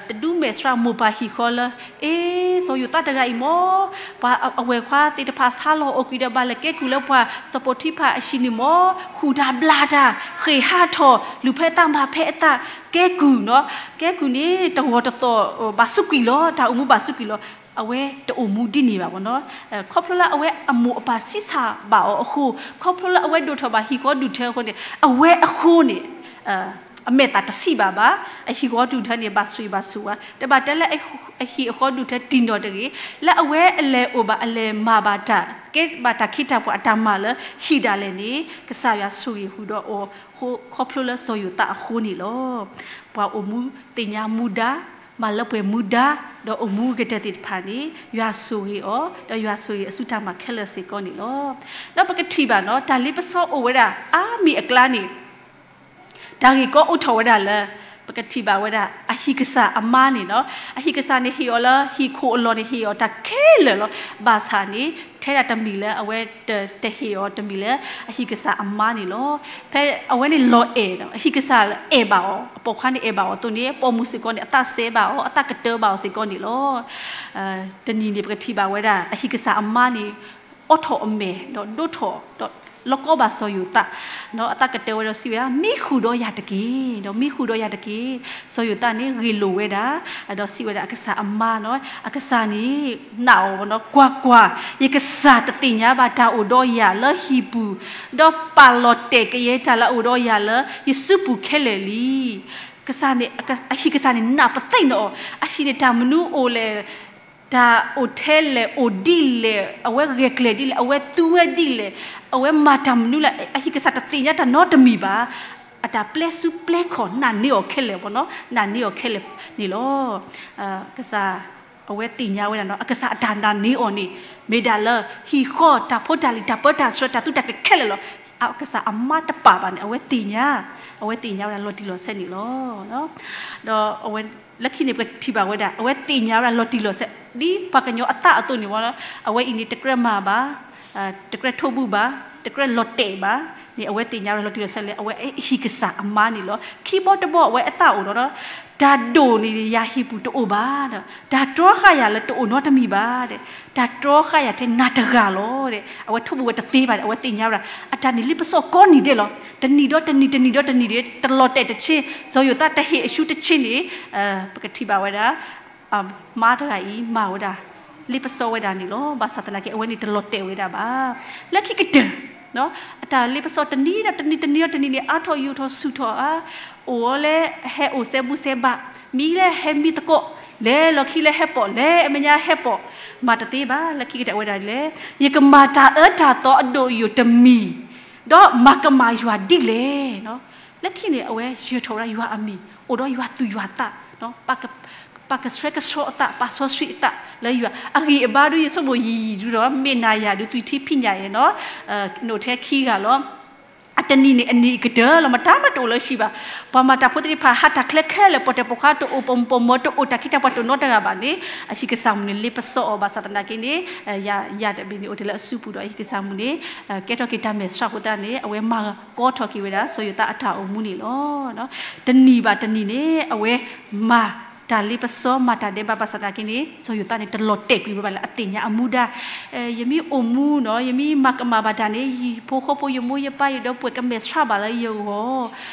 တဒူမဲာ်ဆှးမိၢ်ပၢ်ဟံၣ်ဃီလၢ အ့ စီၤယိၤသးတဂၤအံၤမ့ၢ် ပှၤအဝဲၢ်ခွါသ့ၣ်တဖၣ်ဆါလီၤအီၤကွံာ်ဒီး ဘၣ်လဲၤကဲကုၢ်လၢပှၤစီၤပီတံဖၤအဟံၣ်န့ၣ်မ့ၢ် ဟူးတၢ်ဘျၣ်တၢ် ဃ့ၢ်ဟးထီၣ် လူၤဖဲသးမၤဖဲအသး ကဲကုၢ်နီၤ, ကဲကုၢ်န့ၣ် တဂီၤတသီၣ် ဘၣ်စူးကွံာ်လီၤ, တၢ်အိၣ်မူဘၣ်စူးကွံာ်လီၤ. အဝဲတအိၣ်မူဒ်န့ၣ်ဘၣ်မ့ၢ်နီၤ. ခီဖျိလၢအဝဲအမိၢ်အပၢ်ဆံးစၢ်ဘၣ်အီၤအဃိ, ခီဖျိလၢအဝဲဒိၣ်ထီၣ်ဘၣ်ဟံၣ်ဃီဒူၣ်ထၢအဃိန့ၣ်, အဝဲအဃိန့ၣ် အမဲာ်သၣ်တဆံးဘၣ်ဘၣ်, အဟံၣ်ဃီဒူၣ်ထၢန့ၣ် ဘၣ်ဆိၣ်ဂ့ၤဘၣ်ဆိၣ်ဝါ, တဘၣ်တဲလၢအဟံၣ်အဃီဒူၣ်ထၢတံၢ်နီၢ်တဂ့ၤ, လၢအဝဲအလဲၤအိၣ်ဘၣ်အလဲၤမၤဘၣ်တၢ်, ကဲဘၣ်တၢ်ခ့တၢ်ပှၤအတၢ်မၤလၢဟံၣ်ဒၣ်လဲာ်န့ၣ် ကစၢ်ယွၤဆိၣ်ဂ့ၤဃုာ်ဒီးအီၤ ခီဖျိလၢစီၤယိၤသးအဃိန့ၣ်လီၤ. ပှၤအိၣ်မူသ့ၣ်ညါမူဒါ, မၤလၢပှဲၤမူဒါ, ဒီးအိၣ်မူကတၢၢ်သ့ၣ်တဖၣ်န့ၣ် ယွၤဆိၣ်ဂ့ၤအီၤ, ဒီးယွၤဆိၣ်ဂ့ၤအစုတၢ်မၤခဲလၢာ်စ့ၢ်ကီးန့ၣ်လီၤ. ဒီးပကထံၣ်ဘၣ်နီၤ, တၢ်လ့ပစီအိၣ်ဝဲဒၣ်အါမံၤအကျါန့ၣ် တၢ်ဂ့ၢ်ကီအိၣ်ထီၣ်ဝဲဒၣ်လၢ ပကထံၣ်ဘၣ်ဝဲဒၣ် အဟံၣ်ကစၢ်အမါန့ၣ်နီၤ, အဟံၣ်ကစၢ်န့ၣ်ဟ့ၣ်အီၤလၢဟံၣ်ခိၣ်အလီၢ်န့ၣ် ဟ့ၣ်အီၤတၢ်ခဲလၢာ်လီၤ. ဘၣ်ဆၣ်န့ၣ် ထဲဒၣ်တမံၤလၢအဝဲတ တဟ့ၣ်အီၤတမံၤလၢ အဟံၣ်ကစၢ်အမါန့ၣ်လီၤ. ဖဲအဝဲန့ၣ်လီၤအဲၣ်ဒီး အဟံၣ်ကစၢ်အဲၣ်ဘၣ်အီၤ, အပိာ်ခွါန့ၣ်အဲၣ်ဘၣ်အီၤအသိးန့ၣ် ပိာ်မုၣ်စ့ၢ်ကီးန့ၣ် အသးစဲဘၣ်အီၤ, အသးကတၢၢ်ဘၣ်အီၤစ့ၢ်ကီးန့ၣ်လီၤ. တနံၤန့ၣ် ပကထံၣ်ဘၣ်ဝဲဒၣ် အဟံၣ်ကစၢ်အမါန့ၣ် အိးထီၣ်အမဲာ် ဒီးဒိးထီၣ် ဒီးလီၢ်ကီဘၣ်စီၤယိၤသး, အသးကတၢၢ်ဝဲဒီးစံးဝဲဒၣ် မံဃုာ်ဒီးယၤတက့ၢ်, ဒီးမံဃုာ်ဒီးယၤတက့ၢ်. စီၤယိၤသးန့ၣ်ဂ့ၢ်လိာ်ဝဲဒၣ်, ဒီးစံးဝဲဒၣ်အကစၢ်အမါနီၤ, အကစၢ်န့ၣ်နာ်အီၤနီၤ, ကွၢ်ကွၢ်, ယကစၢ်တသ့ၣ်ညါဘၣ်တၢ်အိၣ်ဒီးယၤလၢဟံၣ်ပူၤ, ဒီးပာ်လီၤတဲာ်ကယဲၢ်တၢ်လၢအအိၣ်ဒီးယၤလၢယစုပူၤခဲလၢာ်လံ. ကစၢ်န့ၣ် အဟံၣ်ကစၢ်န့ၣ်နာ်ပသ့ၣ်နီၣ်အီၤ, အဟံၣ်န့ၣ်တၢ်မနုၤအိၣ်လဲၣ်, တၢ်အိၣ်ထဲလဲၣ်, အိၣ်ဒ်လဲၣ်, အဝဲဂဲၤကျဲၤဒ်လဲၣ်, အဝဲသူဝဲဒ်လဲၣ်, အဝဲမၤတၢ်မနုၤလဲၣ်, အဟံၣ်ကစၢ်တသ့ၣ်ညါတၢ်နီတမံၤဘၣ်. အတၢ်ပျဲစူပျဲခီၣ်နာ်န့ၢ်အီၤခဲလၢာ်မ့ၢ်နီၤ, နာ်န့ၢ်အီၤခဲလၢာ်န့ၣ်လီၤ. ကစၢ် အဝဲသ့ၣ်ညါဝဲဒၣ်နီၤ, အကစၢ်အတၢ်နာ်န့ၢ်အီၤန့ၣ် မ့ၢ်ဒၣ်လၢဟံၣ်ဃီ တၢ်ဖိတၢ်လံၤ တၢ်ပၢတၢ်ဆှၢ တၢ်သူတၢ်သ့ၣ်ခဲလၢာ်လီၤ. အကစၢ်အမါတပာ်ဘၣ်န့ၣ် အဝဲသ့ၣ်ညါ, အဝဲသ့ၣ်ညါဝဲဒၣ်လီၤတံၢ်လီၤဆဲးန့ၣ်လီၤ. ဒီးအဝဲ လၢခံန့ၣ် ပကထံၣ်ဘၣ်ဝဲဒၣ် အဝဲသ့ၣ်ညါဝဲဒၣ်လီၤတံၢ်လီၤဆဲး ဒ်ပှၤကညီအသးအသိးန့ၣ်မ့ၢ်နီၤ, အဝဲအံၤန့ၣ် တကြၢးမၤဘၣ်, တကြၢးထိးဘူးဘၣ်, တကြၢးလီၤတဲာ်ဘၣ်န့ၣ် အဝဲသ့ၣ်ညါဝဲဒၣ်လီၤတံၢ်လီၤဆဲးလၢ အဝဲဟံၣ်ကစၢ်အမါန့ၣ်လီၤ. ခံဘီတဘီ အဝဲအသးအိၣ်ဒီး တၢ်ဒိၣ်န့ၣ် ယၤဟံၣ်ပူၤတအိၣ်ဘၣ်, တၢ်တြီဃာ်ယၤလၢတအိၣ်နီတမံၤဘၣ်, တၢ်တြီဃာ်ယၤထဲနၤတဂၤလီၤ. အဝဲထိးဘူးဝဲတသ့ဘၣ်န့ၣ် အဝဲသ့ၣ်ညါဝဲဒၣ် အတၢ်န့ၣ်လ့ပစီကိးနံၤဒဲးလီၤ. တနံၤဒီးတနံၤ တနံၤဒီးတနံၤဒဲး တလီၤတဲာ်တဆ့ စီၤယိၤသးတဟ့ၣ်အရှုံးတဆ့န့ၣ် ပကထံၣ်ဘၣ်ဝဲဒၣ် မါတဂၤအံၤ မၤဝဲဒၣ် လ့ပစီဝဲဒၣ်န့ၣ်လီၤ. ဘၣ်ဆၣ်သနာ်က့ အဝဲန့ၣ်တလီၤတဲာ်ဝဲဒၣ်ဘၣ်. လၢခံကတၢၢ် အတၢ်လ့ပစီတနံၤဒီးတနံၤ တနံၤဒီးတနံၤန့ၣ် အါထီၣ်ယိာ်ထီၣ်ဆူၣ်ထီၣ်ဧါ, အိၣ်အီၤလၢဟဲအိၣ်စဲဘူးစဲဘး, မံလၢဟဲမံသကိး, လဲၤလီၢ်ခံလၢဟဲပိာ်, လဲၤအမဲာ်ညါဟဲပိာ်, မၤတသ့ဘၣ်. လၢခံကတၢၢ်အဝဲဒၣ်လဲၣ်, ယကမၤတၢ်အၢတၢ်သီအဒိၣ်အယိာ်တမံၤ, ဒီးမၤကမၣ်ယွၤဒ်လဲၣ်. လၢခံန့ၣ် အဝဲယၢၤထီၣ်ဝဲဒၣ်ယွၤအမံၤ, အိၣ်ဒီးယွၤသူၣ်ယွၤသး, ပာ်ကဆှဲကဆှီအသး, ပာ်စီဆှံအသးလၢယွၤ, အဂံၢ်အဘါဒုး ယဆိကမိၣ်ယံာ်ယံာ်ဒုးဒီး မ့ၢ်နၤယၤဒုး သွံၣ်ထံဖံးညၣ်အံၤနီၤ, နအိၣ်ထဲခံဂၤလီၤ. အတနံၤန့ၣ် အနံၤအကတၢၢ်လီၤ, မတၤမးတအိၣ်လၢၤဆံးဘၣ်. ပှၤမၤတၢ်ဖိသ့ၣ်တဖၣ် ဟးတၢ်ချၢခဲလၢာ်, ပိာ်တၢၢ်ပိာ်ခွါတအိၣ်, ပိာ်မုၣ်ပိာ်မၢၤတအိၣ်, တၢ်ခ့တၢ်ပှၤတအိၣ်နီတဂၤဘၣ်န့ၣ် အဟံၣ်ကစၢ်မုၣ်န့ၣ် လ့ပစီအီၤဘၣ်ဆၣ်သနာ်က့န့ၣ် ယၤတဘ့ၣ်န့ၣ် အိၣ်တ့ၢ်လၢအစုပူၤဒီး အဟံၣ်ကစၢ်မုၣ်န့ၣ် ကဲထီၣ်က့ၤတၢ်မဲာ်ဆှးအဃိသတးန့ၣ် အဝဲမၤကီထီၣ်က့ၤဝဲဒၣ် စီၤယိၤသးအတၢ်အိၣ်မူန့ၣ်လီၤ. တနံၤဘၣ်တနံၤန့ၣ် အဝဲမၤတၢ်လ့ပစီ မၤတၢ်ဒဲးဘးဘၣ်ဆၣ်သနာ်က့န့ၣ် စီၤယိၤသးန့ၣ် တလီၤတဲာ်ကွံာ်ဝဲဘၣ်လၢအသ့ၣ်ညါအမူဒါ, ယမ့ၢ်အိၣ်မူနီၤ, ယမ့ၢ်မၤကမၣ်ဘၣ်တၢ်န့ၣ် ယဖိဃီဖိ ယမိၢ်ယပၢ် ယဒီပုၢ်ဝဲၢ်ကမဲာ်ဆှးဘၣ်လၢယဂီၢ်,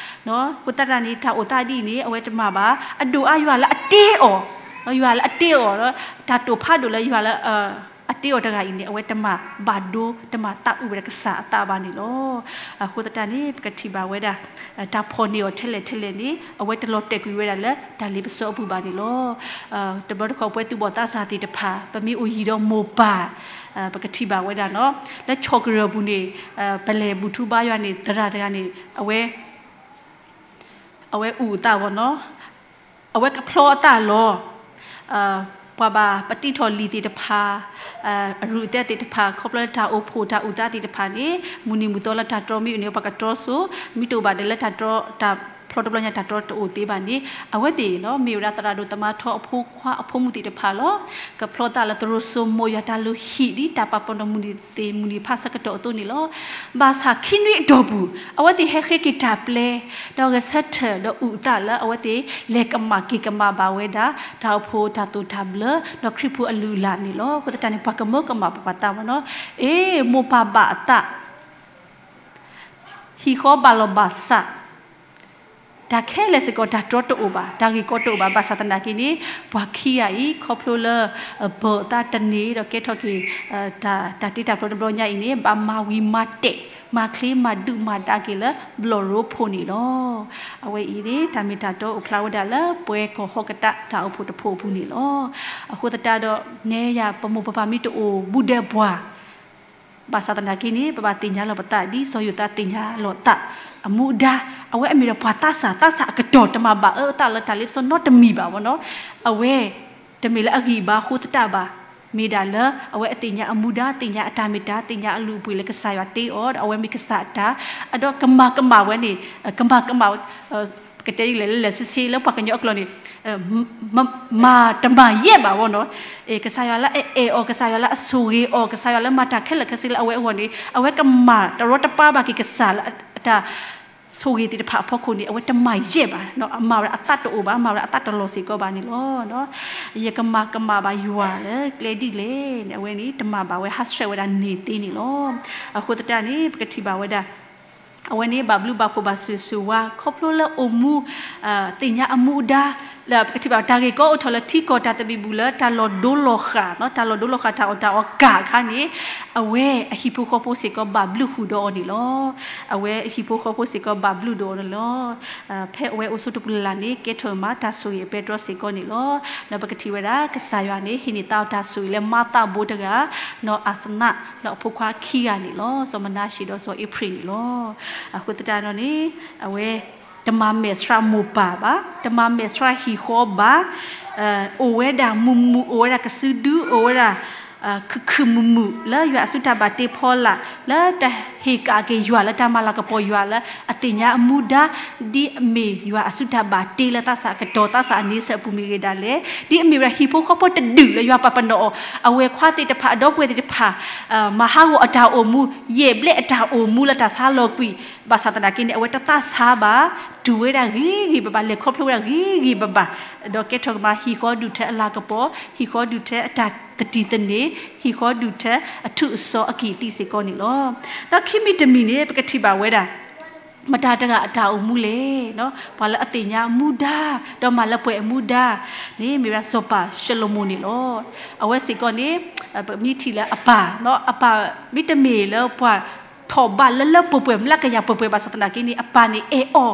အဃိသတးန့ၣ် တၢ်အိၣ်သးဒ်အံၤန့ၣ် အဝဲတမၤဘၣ်, အဒိၣ်အါယွၤလၢအတ့အီၤ, ယွၤလၢအတ့အီၤ, တၢ်တိာ်ဖးဒိၣ်လၢယွၤလၢ အတ့အီၤတဂၤအံၤန့ၣ် အဝဲတမၤဘၣ်ဒိ တမၤသးအုးဝဲဒၣ်ကစၢ်အသးဘၣ်န့ၣ်လီၤ. အဃိသတးန့ၣ် ပကထံၣ်ဘၣ်ဝဲဒၣ် တၢ်ဖီၣ်န့ၢ်အီၤထဲလဲၣ်ထဲလဲၣ်န့ၣ် အဝဲတလီၤတဲာ်ကွံာ်ဝဲဒၣ်လၢတၢ်လ့ပစီအပူၤဘၣ်န့ၣ်လီၤ. တဘျီတခီၣ် ပဝဲသူၣ်ဘီၣ်သးစၢ်သ့ၣ်တဖၣ် ပမ့ၢ်အိၣ်ယံၤဒီးမိၢ်ပၢ် ပကထံၣ်ဘၣ်ဝဲဒၣ်နီၤ လၢဆီၣ်ကရၢၢ်ပူၤန့ၣ် ပလဲၤဘူၣ်ထူဘါယွၤန့ၣ် သရၣ်တဂၤန့ၣ် အဝဲ အဝဲအုၣ်အသးဘၣ်နီၤ, အဝဲကဖျီအသးလီၤ. ပှၤဘၣ်ပတံထီၣ်လံာ်သ့ၣ်တဖၣ်, အရူၢ်အသဲသ့ၣ်တဖၣ် ခီဖျိလၢတၢ်အိၣ်ဖှိၣ်တၢ်အုၣ်သးသ့ၣ်တဖၣ်န့ၣ် မုၢ်နံၤမုၢ်သီလၢတၢ်တြီမ့ၢ်အိၣ်န့ၣ် ပှၤကတြီစိၤ, မ့ၢ်တအိၣ်ဘၣ်ဒီးလၢတၢ်တြီ တၢ်ဖျီတဘျီညါတၢ်တြီတအိၣ်သ့ဘၣ်န့ၣ် အဝဲသ့ၣ်နီၤ မ့ၢ်ဝဲဒၣ်သရၣ်ဒိၣ်သမါထီအဖိခွါအဖိမုၣ်သ့ၣ်တဖၣ်လီၤ. ကဖျီသးလၢသရိာ်စိမိၤယွၤတၢ်လုၢ်ဟံၣ်ဒ်တၢ်ပာ်ပနီၣ်မုၢ်နံၤသ့ၣ်မုၢ်နံၤဖးဆၢကတီၢ်အသိးန့ၣ်လီၤ. ဘၣ်ဆၣ်ခံနွံအတီၢ်ပူၤ အဝဲသ့ၣ်ဟဲဃ့က့ၤတၢ်ပျဲ ဒီးဂဲၤဆၢထၢၣ်ဒီးအုၣ်အသးလၢအဝဲသ့ၣ် လဲၤကမၣ်က့ၤကမၣ်ဘၣ်ဝဲဒၣ် တၢ်အိၣ်ဖှိၣ်တၢ်သိၣ်တၢ်ဘျၢ ဒီးခရံာ်ဖိအလုၢ်အလၢ်န့ၣ်လီၤ. အဃိသတးန့ၣ် ပှၤကမၢကမၣ်ပပှၤသးမ့ၢ်နီၤ, အ့ မိၢ်ပၢ်ဘၣ်အသး ဟံၣ်ဃီဘၣ်လီၢ်ဘၣ်စး တၢ်ခဲလၢာ်စ့ၢ်ကီး တၢ်တြီတအိၣ်ဘၣ်, တၢ်ဂ့ၢ်ကီတအိၣ်ဘၣ်. ဘၣ်ဆၣ်သနာ်က့န့ၣ် ပှၤခံဂၤအံၤ ခီဖျိလၢ ဘၢၣ်အသးတန့ၢ်ဒီးကဲထီၣ်က့ၤ တၢ်တ့တၢ်ဖျီတဘျီညါအံၤန့ၣ် ဘၣ်မၤဝံၤမၤတဲာ် မၤချ့မၤဒုးမၤဒါက့ၤလၢဘျီၣ်ရိဖှိၣ်န့ၣ်လီၤ. အဝဲအံၤန့ၣ် တၢ်မ့ၢ်တၢ်တီအိၣ်ဖျါဝဲဒၣ်လၢ ပှၤကီၢ်ဟီၣ်ကတၢၢ်တၢ်အိၣ်ဖှိၣ်တဖှိၣ်အပူၤန့ၣ်လီၤ. အဃိသတးဒီး နဲယၤပမိၢ်ပပၢ်မ့ၢ်တအိၣ်ဘူးဒဲးပှၤ ဘၣ်ဆၣ်သနာ်က့န့ၣ် ပဘၣ်သ့ၣ်ညါလီၤပသးဒ်စီၤယိၤသးသ့ၣ်ညါလီၤသးအမူဒါ, အဝဲအမ့ၢ်ဒီးပှၤသးစၢ် သးစၢ်အကတီၢ် တမၤဘၣ်အၢအသးလၢတၢ်လ့ပစီနီတမံၤဘၣ်ဝဲနီၤ. အဝဲ တမ့ၢ်လၢအဂံၢ်ဘါဃိသတးဘၣ်, မ့ၢ်ဒၣ်လၢအဝဲအသ့ၣ်ညါအမူဒါ သ့ၣ်ညါအတၢ်မ့ၢ်တၢ် သ့ၣ်ညါအလုၢ်အပှ့ၤလၢကစၢ်ယွၤတ့အီၤ ဒီးအဝဲမ့ၢ်ကစၢ်အတၢ်, အဒီးကမၤကမၣ်ဝဲန့ၣ် ကမၤကမၣ် ပကတဲဒ်လဲၣ်လၢလံာ်စီဆှံလၢပှၤကညီအကျိာ်န့ၣ် မၤတမၤယဲၢ်ဘၣ်ဝဲနီၤ. ကစၢ်ယွၤလၢအအဲၣ်အီၤ ကစၢ်ယွၤလၢအဆိၣ်ဂ့ၤအီၤ ကစၢ်ယွၤလၢမၤတၢ်ခဲလၢာ်ခဲဆ့လၢအဝဲအဂီၢ်န့ၣ် အဝဲကမၤတရီတပါဘၣ်က့ၤကစၢ်လၢအတၢ်ဆိၣ်ဂ့ၤသ့ၣ်တဖၣ်အဖီခိၣ်န့ၣ် အဝဲတမၤယဲၢ်ဘၣ်, မၤဝဲဒၣ်အသးတအိၣ်ဘၣ်, မၤဝဲဒၣ်အသးတလီၤစ့ၢ်ကီးဘၣ်န့ၣ်လီၤ. ယကမၤကမၣ်ဘၣ်ယွၤလၢကျဲဒ်လဲၣ်န့ၣ် အဝဲန့ၣ် တမၤဘၣ်ဝဲ ဟးဆှဲးဝဲဒၣ်န့ၢ်သ့န့ၣ်လီၤ. အဃိသတးန့ၣ် ပကထံၣ်ဘၣ်ဝဲဒၣ် အဝဲန့ၣ် ဘၣ်ဘျုးဘၣ်ဖှိၣ်ဘၣ်ဆိၣ်ဂ့ၤဆိၣ်ဝါ ခီဖျိလၢအိၣ်မူ သ့ၣ်ညါအမူအဒါ လၢပကထံၣ်ဘၣ်တၢ်ဂ့ၢ်ကီအိၣ်ထီၣ်လၢ ထံကီၢ်တၢ်သဘံၣ်ဘုၣ်လၢတၢ်လီၤဒိလီၤဃာ်, တၢ်လီၤဒိလီၤဃာ်တၢ်အီၣ်တၢ်အီကၢ်အခါန့ၣ် အဝဲအဟံၣ်ဖိဃီဖိစ့ၢ်ကီးဘၣ်ဘျုးဃုာ်ဒီးအီၤန့ၣ်လီၤ. အဝဲအဟံၣ်ဖိဃီဖိစ့ၢ်ကီးဘၣ်ဘျုးဒီးအီၤန့ၣ်လီၤ. ဖဲအဝဲအိၣ်ဆိးတပူၤလၢ်လၢ်န့ၣ် ကဲထီၣ်မးတၢ်ဆိၣ်ဂ့ၤအပဲတြီစ့ၢ်ကီးန့ၣ်လီၤ. ဒီးပကထံၣ်ဝဲဒၣ် ကစၢ်ယွၤန့ၣ် ဟ့ၣ်န့ၢ်သးအီၤတၢ်ဆိၣ်ဂ့ၤလၢမၤသးဘိတဂၤ, နီၢ်အၤစနး ဒီးအဖိခွါခံဂၤန့ၣ်လီၤ. စီၤမနၤၡ့ၣ်ဒီးစီၤအ့ဖရ့ၣ်န့ၣ်လီၤ. အဃိသတးဒီးန့ၣ် အဝဲ တမၤမဲာ်ဆှးမိၢ်ပၢ်ဘၣ်, တမၤမဲာ်ဆှးဟံၣ်ဃီဘၣ်, အိၣ်ဝဲဒၣ်မုာ်မုာ် အိၣ်ဝဲဒၣ်ကစုဒု, အိၣ်ဝဲဒၣ် ခုၣ်ခုၣ်မုာ်မုာ် လၢယွၤအစုတၢ်ဘၣ်တ့ဖီလာ် လၢတၢ်ဟ့ၣ်ကၣ်က့ၤယွၤ လၢတၢ်မၤလၤကပီၤယွၤ လၢအသ့ၣ်ညါအမူဒါ ဒ်အမ့ၢ်ယွၤအစုတၢ်ဘၣ်တ့လၢသးစၢ်အကတီၢ် သးစၢ်အန့ဆၢၣ်အပူၤမ့ၢ်ဂ့ၤဒၣ်လဲၣ်, ဒ်အမ့ၢ်ဝဲဒၣ်ဟံၣ်ဖိဃီဖိတဒူၣ်လၢယွၤပာ်ပနီၣ်အီၤ အဝဲခွါသ့ၣ်တဖၣ် အဒီပုၢ်ဝဲၢ်သ့ၣ်တဖၣ် မၤဟးဂီၤအတၢ်အိၣ်မူ ယဲၢ်ဘျဲၣ်အတၢ်အိၣ်မူလၢတၢ်ဆါလီၤကွံာ်, ဘၣ်ဆၣ်သနာ်က့န့ၣ် အဝဲတသးဆါဘၣ်, တူၢ်ဝဲဒၣ်ဂ့ၤဂ့ၤဘၣ်ဘၣ် လဲၤခီဖျိဝဲဒၣ်ဂ့ၤဂ့ၤဘၣ်ဘၣ်, ဒီးကဲထီၣ်ကမၤဟံၣ်ဃီဒုၣ်ထၢအလၤကပီၤ, ဟံၣ်ဃီဒုၣ်ထၢအတၢ်သတံၢ်သန့ၤ, ဟံၣ်ဃီဒုၣ်ထၢအထူးအစီအကံၢ်အသံစ့ၢ်ကီးန့ၣ်လီၤ. ဒီးခံမံၤတမံၤန့ၣ် ပကထံၣ်ဘၣ်ဝဲဒၣ် မတၤတဂၤအတၢ်အိၣ်မူလဲၣ်, ပှၤလၢအသ့ၣ်ညါအမူဒါ ဒီးမၤလၢပှဲၤအမူဒါန့ၣ် မ့ၢ်ဝဲဒၣ်စီၤပၤၡလိၤမိၣ်န့ၣ်လီၤ. အဝဲစ့ၢ်ကီးန့ၣ် ပမ့ၢ်ထံၣ်လၢအပၢ်, အပၢ်မ့တမ့ၢ်လၢပှၤထီၣ်ဘးလၢလၢပှဲၤပှဲၤ မျးကယၤပှဲၤပှဲၤဘၣ်ဆၣ်သနာ်က့န့ၣ် အပၢ်န့ၣ်အဲၣ်အီၤ,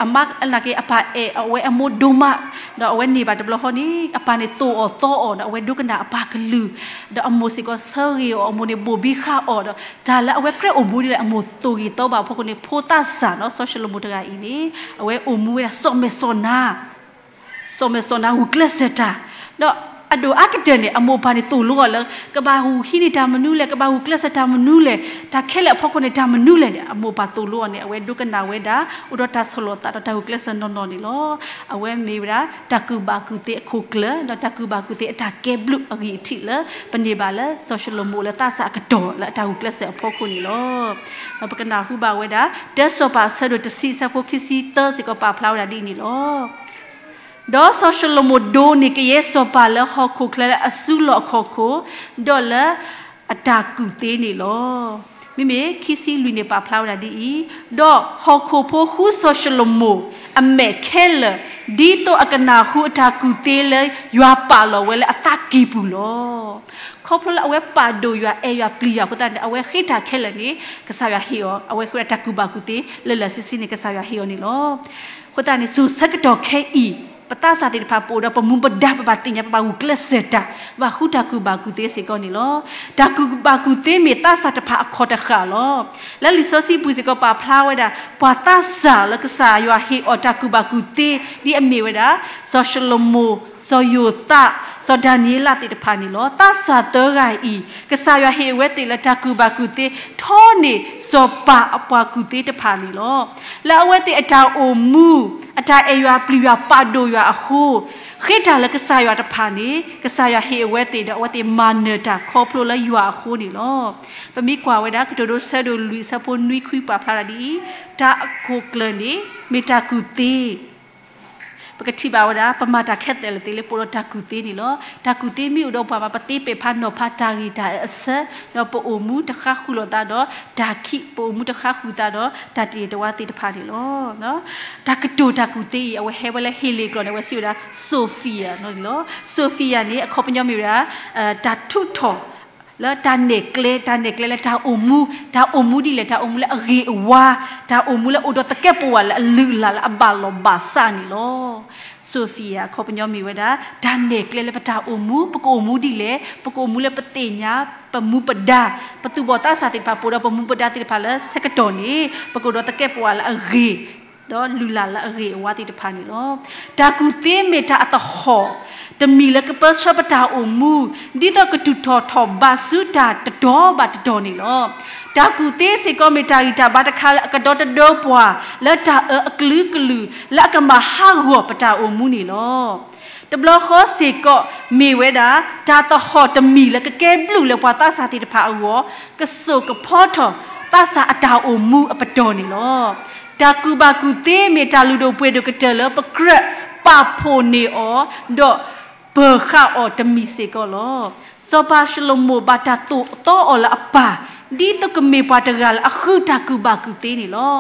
အမါနာ်က့ အပၢ်အဲၣ်အဝဲအမိၢ်ဒိၣ်မး, ဒီးအဝဲန့ၢ်ဘၣ်တဘျီဃီန့ၣ် အပၢ်န့ၣ်သိၣ်အီၤသီအီၤဒီး အဝဲဒိကနၣ်အပၢ်ကလုၢ်, ဒီးအမိၢ်စ့ၢ်ကီးဆၢဂ့ၤအီၤ အမိၢ်န့ၣ်ဘိၣ်ဘံဃာ်အီၤဒီး တၢ်လၢအဝဲကြၢးအိၣ်မူဒ်လဲၣ် အမိၢ်သိၣ်ဂ့ၤသီဘၣ်အဖီခိၣ်န့ၣ် ဖိသၣ်စၢ်နီၤ စီၤၡလိၤမိၣ်တဂၤအံၤန့ၣ် အဝဲအိၣ်မူဝဲဒၣ်စီၤမဲာ်စီၤနါ စီၤမဲာ်စီၤနါဂုာ်ကျဲးစၢးတၢ်, ဒီးအဒိၣ်အါကတၢၢ်န့ၣ် အမိၢ်အပၢ်န့ၣ်သိၣ်လိအီၤလၢ ကဘၣ်ဂုာ်ဟံးန့ၢ်တၢ်မနုၤလဲၣ်, ကဘၣ်ဂုာ်ကျဲးစၢးတၢ်မနုၤလဲၣ်, တၢ်ခဲလၢာ်အဖီခိၣ်န့ၣ် တၢ်မနုၤလဲၣ်န့ၣ် အမိၢ်အပၢ်သိၣ်လိအီၤန့ၣ် အဝဲဒိကနၣ်ဝဲဒၣ် အိၣ်ဒီးတၢ်ဆီၣ်လီၤသးဒီးတၢ်ဂုာ်ကျဲးစၢးနီၢ်နီၢ်န့ၣ်လီၤ. အဝဲမ့ၢ်ဝဲဒၣ် တၢ်ကူၣ်ဘၣ်ကူၣ်သ့အခိၣ်ကျၢၢ် ဒီးတၢ်ကူၣ်ဘၣ်ကူၣ်သ့အတၢ်ကဲဘျုးအဂံၢ်အထံးလၢ ပန့ၢ်ဘၣ်လၢစီၤၡလိၤမိၣ်လၢသးစၢ်အကတီၢ်လၢအတၢ်ဂုာ်ကျဲးစၢးအဖီခိၣ်န့ၣ်လီၤ. ဒီးပကနၢ်ဟူဘၣ်ဝဲဒၣ် တၢစီၤပၤအဆၢဒိၣ်တဆံ အဆၢဖိခံဆံသၢစ့ၢ်ကီးပာ်ဖျါဝဲဒၣ်ဒ်အံၤန့ၣ်လီၤ. ဒီးစီၤၡလိၤမိၣ်ဒိးန့ၢ်ကယဲၢ်စီၤပၤလၢဟီၣ်ခိၣ်ချၢလၢအစုလီၢ်အခီၣ်ခိၣ် ဒီးလၢအတၢ်ကူၣ်သ့န့ၣ်လီၤ. မ့မ့ၢ်ခံဆံလွံၢ်န့ၣ်ပာ်ဖျါဝဲဒၣ်ဒ်အံၤ, ဒီးဟီၣ်ခိၣ်ဖိဃုစီၤၡလိၤမိၣ်အမဲာ်ခဲလၢာ်, ဒ်သိးအကနၢ်ဟူအတၢ်ကူၣ်သ့လၢယွၤပာ်လီၤဝဲလၢအသးကံၢ်ပူၤလီၤ. ခီဖျိလၢအဝဲပာ်ဒိၣ်ယွၤ အဲၣ်ယွၤ ပျံၤယွၤအဃိသတးန့ၣ် အဝဲဃ့တၢ်ခဲလၢာ်န့ၣ် ကစၢ်ယွၤဟ့ၣ်အီၤ, အဝဲဃ့ဝဲဒၣ်တၢ်ကူၣ်ဘၣ်ကူၣ်သ့လၢလၢာ်ဆံဆံန့ၣ် ကစၢ်ယွၤဟ့ၣ်အီၤန့ၣ်လီၤ. အဃိသတးန့ၣ် စိၤဆၢကတီၢ်ခဲအံၤ ပသးစၢ်သ့ၣ်တဖၣ် ပအိၣ်ဒီးပမူပဒါ ပဘၣ်သ့ၣ်ညါ ပဘၣ်ဂုာ်ကျဲးစၢးတၢ် ပဘၣ်ဃုတၢ်ကူၣ်ဘၣ်ကူၣ်သ့စ့ၢ်ကီးန့ၣ်လီၤ. တၢ်ကူၣ်ဘၣ်ကူၣ်သ့မ့ၢ်သးစၢ်တဖၣ်အခီၣ်တဃာ်လီၤ. လၢလံာ်စီဆှံပူၤစ့ၢ်ကီးပာ်ဖျါဝဲဒၣ် ပှၤသးစၢ်လၢကစၢ်ယွၤဟ့ၣ်အီၤတၢ်ကူၣ်ဘၣ်ကူၣ်သ့ ဒ်အမ့ၢ်ဝဲဒၣ် စီၤၡလိၤမိၣ်, စီၤယိၤသး, စီၤဒၤနံးယ့လးသ့ၣ်တဖၣ်န့ၣ်လီၤ. သးစၢ်သၢဂၤအံၤ ကစၢ်ယွၤဟ့ၣ်အဝဲသ့ၣ်လၢတၢ်ကူၣ်ဘၣ်ကူၣ်သ့ ထီန့ၢ်စီၤပၤအပှၤကူၣ်သ့တဖၣ်န့ၣ်လီၤ. လၢအဝဲသ့ၣ်အတၢ်အိၣ်မူ အတၢ်အဲၣ်ယွၤပျံၤယွၤပာ်ဒိၣ်ယွၤအဃိ, ဃ့တၢ်လၢကစၢ်ယွၤတဖၣ်န့ၣ် ကစၢ်ယွၤဟ့ၣ်အဝဲသ့ၣ်ဒီး အဝဲသ့ၣ်မၤနၢၤတၢ်ခီဖျိလၢယွၤအဃိန့ၣ်လီၤ. ပမ့ၢ်ကွၢ်ဝဲဒၣ် ကတိၤဒိဆၢဒိၣ်လွံၢ် အဆၢဖိနွံခွံပာ်ဖျါဝဲဒၣ်ဒ်အံၤ, တၢ်အခိၣ်ကျၢၢ်န့ၣ် မ့ၢ်တၢ်ကူၣ်သ့ ပကထံၣ်ဘၣ်ဝဲဒၣ် ပမၤတၢ်ခဲလၢာ်သ့လၢပအိၣ်ဒီးတၢ်ကူၣ်သ့န့ၣ်လီၤ. တၢ်ကူၣ်သ့မ့ၢ်အိၣ်ဒီးပှၤဘၣ် ပသ့ပဲာ်ဖးနီၤဖးတၢ်ဂ့ၤတၢ်အၢအဆၢ, ဒီးပအိၣ်မူတဃါဃုာ်လိာ်သးဒီးတၢ်ခံး, ပအိၣ်မူတဃါဃုာ်သးဒီးတၢ်တယံာ်တဝါသ့ၣ်တဖၣ်န့ၣ်လီၤ. တၢ်ကတိၤတၢ်ကူၣ်သ့အံၤ အဝဲဟဲဝဲလၢဟ့လ့ၣ်ကျိာ်န့ၣ် အဝဲစံးဝဲဒၣ် Sophia န့ၣ်လီၤ. Sophia န့ၣ် အခီပညီမ့ၢ်ဝဲဒၣ် တၢ်ထူးထီၣ် လၢတၢ်နဲၣ်ကျဲ, တၢ်နဲၣ်ကျဲလၢတၢ်အိၣ်မူ, တၢ်အိၣ်မူဒ်လဲၣ်, တၢ်အိၣ်မူလၢအဂ့ၤအဝါ, တၢ်အိၣ်မူလၢအိၣ်ဒီးသကဲးပဝးလၢအလုၢ်အလၢ်လၢအဘၣ်လီၢ်ဘၣ်စးန့ၣ်လီၤ. Sophia အခီပညီမ့ၢ်ဝဲဒၣ် တၢ်နဲၣ်ကျဲလၢပတၢ်အိၣ်မူ, ပကအိၣ်မူဒ်လဲၣ်, ပကအိၣ်မူလၢပသ့ၣ်ညါ, ပမူပဒါ, ပသူၣ်ဘီၣ်သးစၢ်သ့ၣ်တဖၣ် ပအိၣ်ဒီးပမူပဒါသ့ၣ်တဖၣ်လၢဆၢကတီၢ်န့ၣ် ပကအိၣ်ဒီးသကဲးပဝးလၢအဂ့ၤ ဒီးလုၢ်လၢ်လၢအဂ့ၤအဝါသ့ၣ်တဖၣ်န့ၣ်လီၤ. တၢ်ကူၣ်သ့မ့ၢ်တၢ်အသဟီၣ်တမံၤလၢကပၢဆှၢပတၢ်အိၣ်မူ, ဒ်သိးကတူၢ်ထီၣ်ထီၣ်ဘးဆူတၢ်တတီၤဘၣ်တတီၤန့ၣ်လီၤ. တၢ်ကူၣ်သ့စ့ၢ်ကီးမ့ၢ်တၢ်ဂံၢ်တၢ်ဘါတခါလၢအကဒီတဒၢပှၤ လၢတၢ်အၢအကလုာ်ကလုာ် လၢအကမၤဟးဂီၤပတၢ်အိၣ်မူန့ၣ်လီၤ. တဘျီဃီစ့ၢ်ကီးမ့ၢ်ဝဲဒၣ် တၢ်သဟီၣ်တမံၤလၢကကဲဘျုးလၢပှၤသးစၢ်သ့ၣ်တဖၣ်အဂီၢ်, ကစိာ်ကဖီထီၣ်သးစၢ်အတၢ်အိၣ်မူအပတီၢ်န့ၣ်လီၤ. တၢ်ကူၣ်ဘၣ်ကူၣ်သ့မ့ၢ်တၢ်လုၢ်ဒိၣ်ပှ့ၤဒိၣ်ကတၢၢ်လၢပကြၢးပာ်ဖှိၣ်န့ၢ်အီၤ, ဒီးပၢၤဃာ်အီၤတမံၤစ့ၢ်ကီးလီၤ. စီၤပၤၡလိၤမိၣ်ဘၣ်တၢ်သိၣ်သီအီၤလၢအပၢ်, ဒ်သိးကမ့ၢ်ပှၤတဂၤလၢအဃုတၢ်ကူၣ်ဘၣ်ကူၣ်သ့န့ၣ်လီၤ.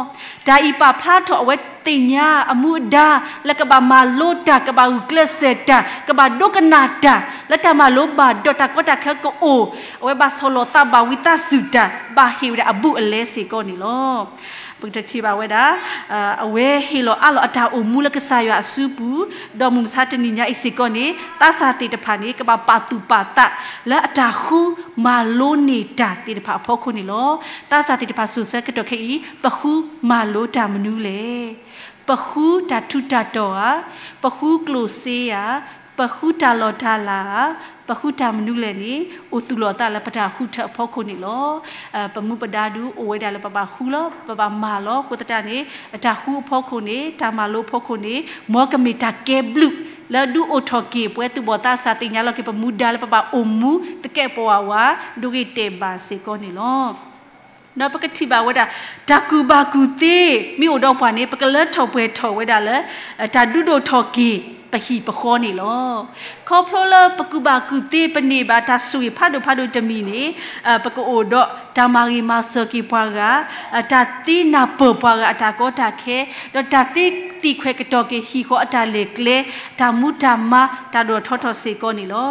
တၢ်အံၤပာ်ဖျါထီၣ်အဝဲသ့ၣ်ညါအမူအဒါ လၢကဘၣ်မၤလိတၢ်, ကဘၣ်ဂုာ်ကျဲးစၢးတၢ်, ကဘၣ်ဒိကနၣ်တၢ်, လၢတၢ်မၤလိဘၣ်ဒီးတၢ်ကီတၢ်ခဲကအိၣ်, အဝဲဘၣ်ဆီၣ်လီၤသးဘၣ်ဝံသးစူၤတၢ်, ဘၣ်ဟ့ၣ်ဝဲဒၣ်အဘူးအလဲစ့ၢ်ကီးန့ၣ်လီၤ. ပကထံၣ်ဘၣ်ဝဲဒၣ် အဝဲဟ့ၣ်လီၤအးလီၤအတၢ်အိၣ်မူလၢကစၢ်ယွၤအစုပူၤ, ဒီးမုၢ်မဆါတနံၤညါအံၤစ့ၢ်ကီးန့ၣ် သးစၢ်သ့ၣ်တဖၣ်န့ၣ် ကဘၣ်ပာ်သူၣ်ပာ်သးလၢအတၢ်ဃုမၤလိန့ၢ်တၢ်သ့ၣ်တဖၣ်အဖီခိၣ်န့ၣ်လီၤ. သးစၢ်သ့ၣ်တဖၣ်စိၤဆၢကတီၢ်ခဲအံၤ ပဃုမၤလိတၢ်မနုၤလဲၣ်. ပဃုတၢ်ထူးတၢ်တီၤဧါ, ပဃုကျိၣ်စ့ဧါ, ပဃုတၢ်လီၢ်တၢ်လၤဧါ, ပဃုတၢ်မနုၤလဲၣ်န့ၣ် အိၣ်သူၣ်လီၤသးလၢပတၢ်ဃုထၢအဖီခိၣ်န့ၣ်လီၤ. ပမူပဒါဒုးအိၣ်ဝဲဒၣ်လၢပဘၣ်ဃုလီၤ, ပဘၣ်မၤလီၤ. အဃိသတးန့ၣ် တၢ်ဃုအဖီခိၣ်န့ၣ် တၢ်မၤလိအဖီခိၣ်န့ၣ် မ်ကမ့ၢ်တၢ်ကဲဘျုး လၢဒုးအိၣ်ထီၣ်က့ၤပဝဲသူၣ်ဘီၣ်သးစၢ် သ့ၣ်ညါလီၤက့ၤပမူဒါလၢပဘၣ်အိၣ်မူသကဲးပဝးဝါ ဒိဂ့ၤတဲာ်ဘၣ်စ့ၢ်ကီးန့ၣ်လီၤ. ဒီးပကထံၣ်ဘၣ်ဝဲဒၣ် တၢ်ကူၣ်ဘၣ်ကူၣ်သ့ မ့ၢ်အိၣ်ဒီးပှၤန့ၣ် ပကလၢထီၣ်ပှဲၤထီၣ်ဝဲဒၣ်လၢ တၢ်ဒုးဒိၣ်ထီၣ်က့ၤပဟံၣ်ပဃီန့ၣ်လီၤ. ခီဖျိလၢပကူၣ်ဘၣ်ကူၣ်သ့ ပန့ၢ်ဘၣ်တၢ်ဆိၣ်ဂ့ၤဖးဒိၣ်ဖးဒိၣ်တမံၤန့ၣ် ပကအိၣ်ဒီးတၢ်မၤဂ့ၤမၤစၢၤက့ၤပှၤဂၤ, တၢ်သ့နၢ်ပၢၢ်ပှၤဂၤအတၢ်ကီတၢ်ခဲ, ဒီးတၢ်သ့သံခွဲးကတီၤက့ၤဟံၣ်ဃီအတၢ်လဲၤကျဲ, တၢ်မူတၢ်မါ တၢ်ဒိၣ်ထီၣ်ထီထီၣ်စ့ၢ်ကီးန့ၣ်လီၤ.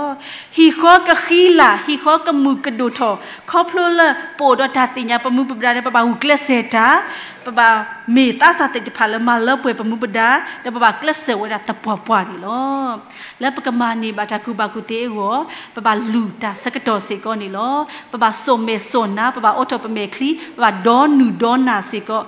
ဟံၣ်ဃီကဃံလၤ, ဟံၣ်ဃီကမုာ်ကဒိၣ်ထီၣ် ခီဖျိလၢပအိၣ်ဒီးတၢ်သ့ၣ်ညါပမူပဒါဒီး ပဘၣ်ဂုာ်ကျဲးစၢးတၢ်, ပဘၣ်မ့ၢ်သးစၢ်သ့ၣ်တဖၣ်လၢမၤလၢပှဲၤပမူပဒါ, ဒီးပဘၣ်ကျဲးစၢးဝဲဒၣ်သပှၢ်ပှၢ်န့ၣ်လီၤ. လၢပကမၤန့ၢ်ဘၣ်တၢ်ကူၣ်ဘၣ်ကူၣ်သ့အဂီၢ်, ပဘၣ်လူၤတၢ်ဆၢကတီၢ်စ့ၢ်ကီးန့ၣ်လီၤ. ပဘၣ်စိာ်မဲာ်စိာ်နါ, ပဘၣ်အိးထီၣ်ပမဲာ်ချံ, ပဘၣ်ဒီနုၢ်ဒီနၢ်စ့ၢ်ကီး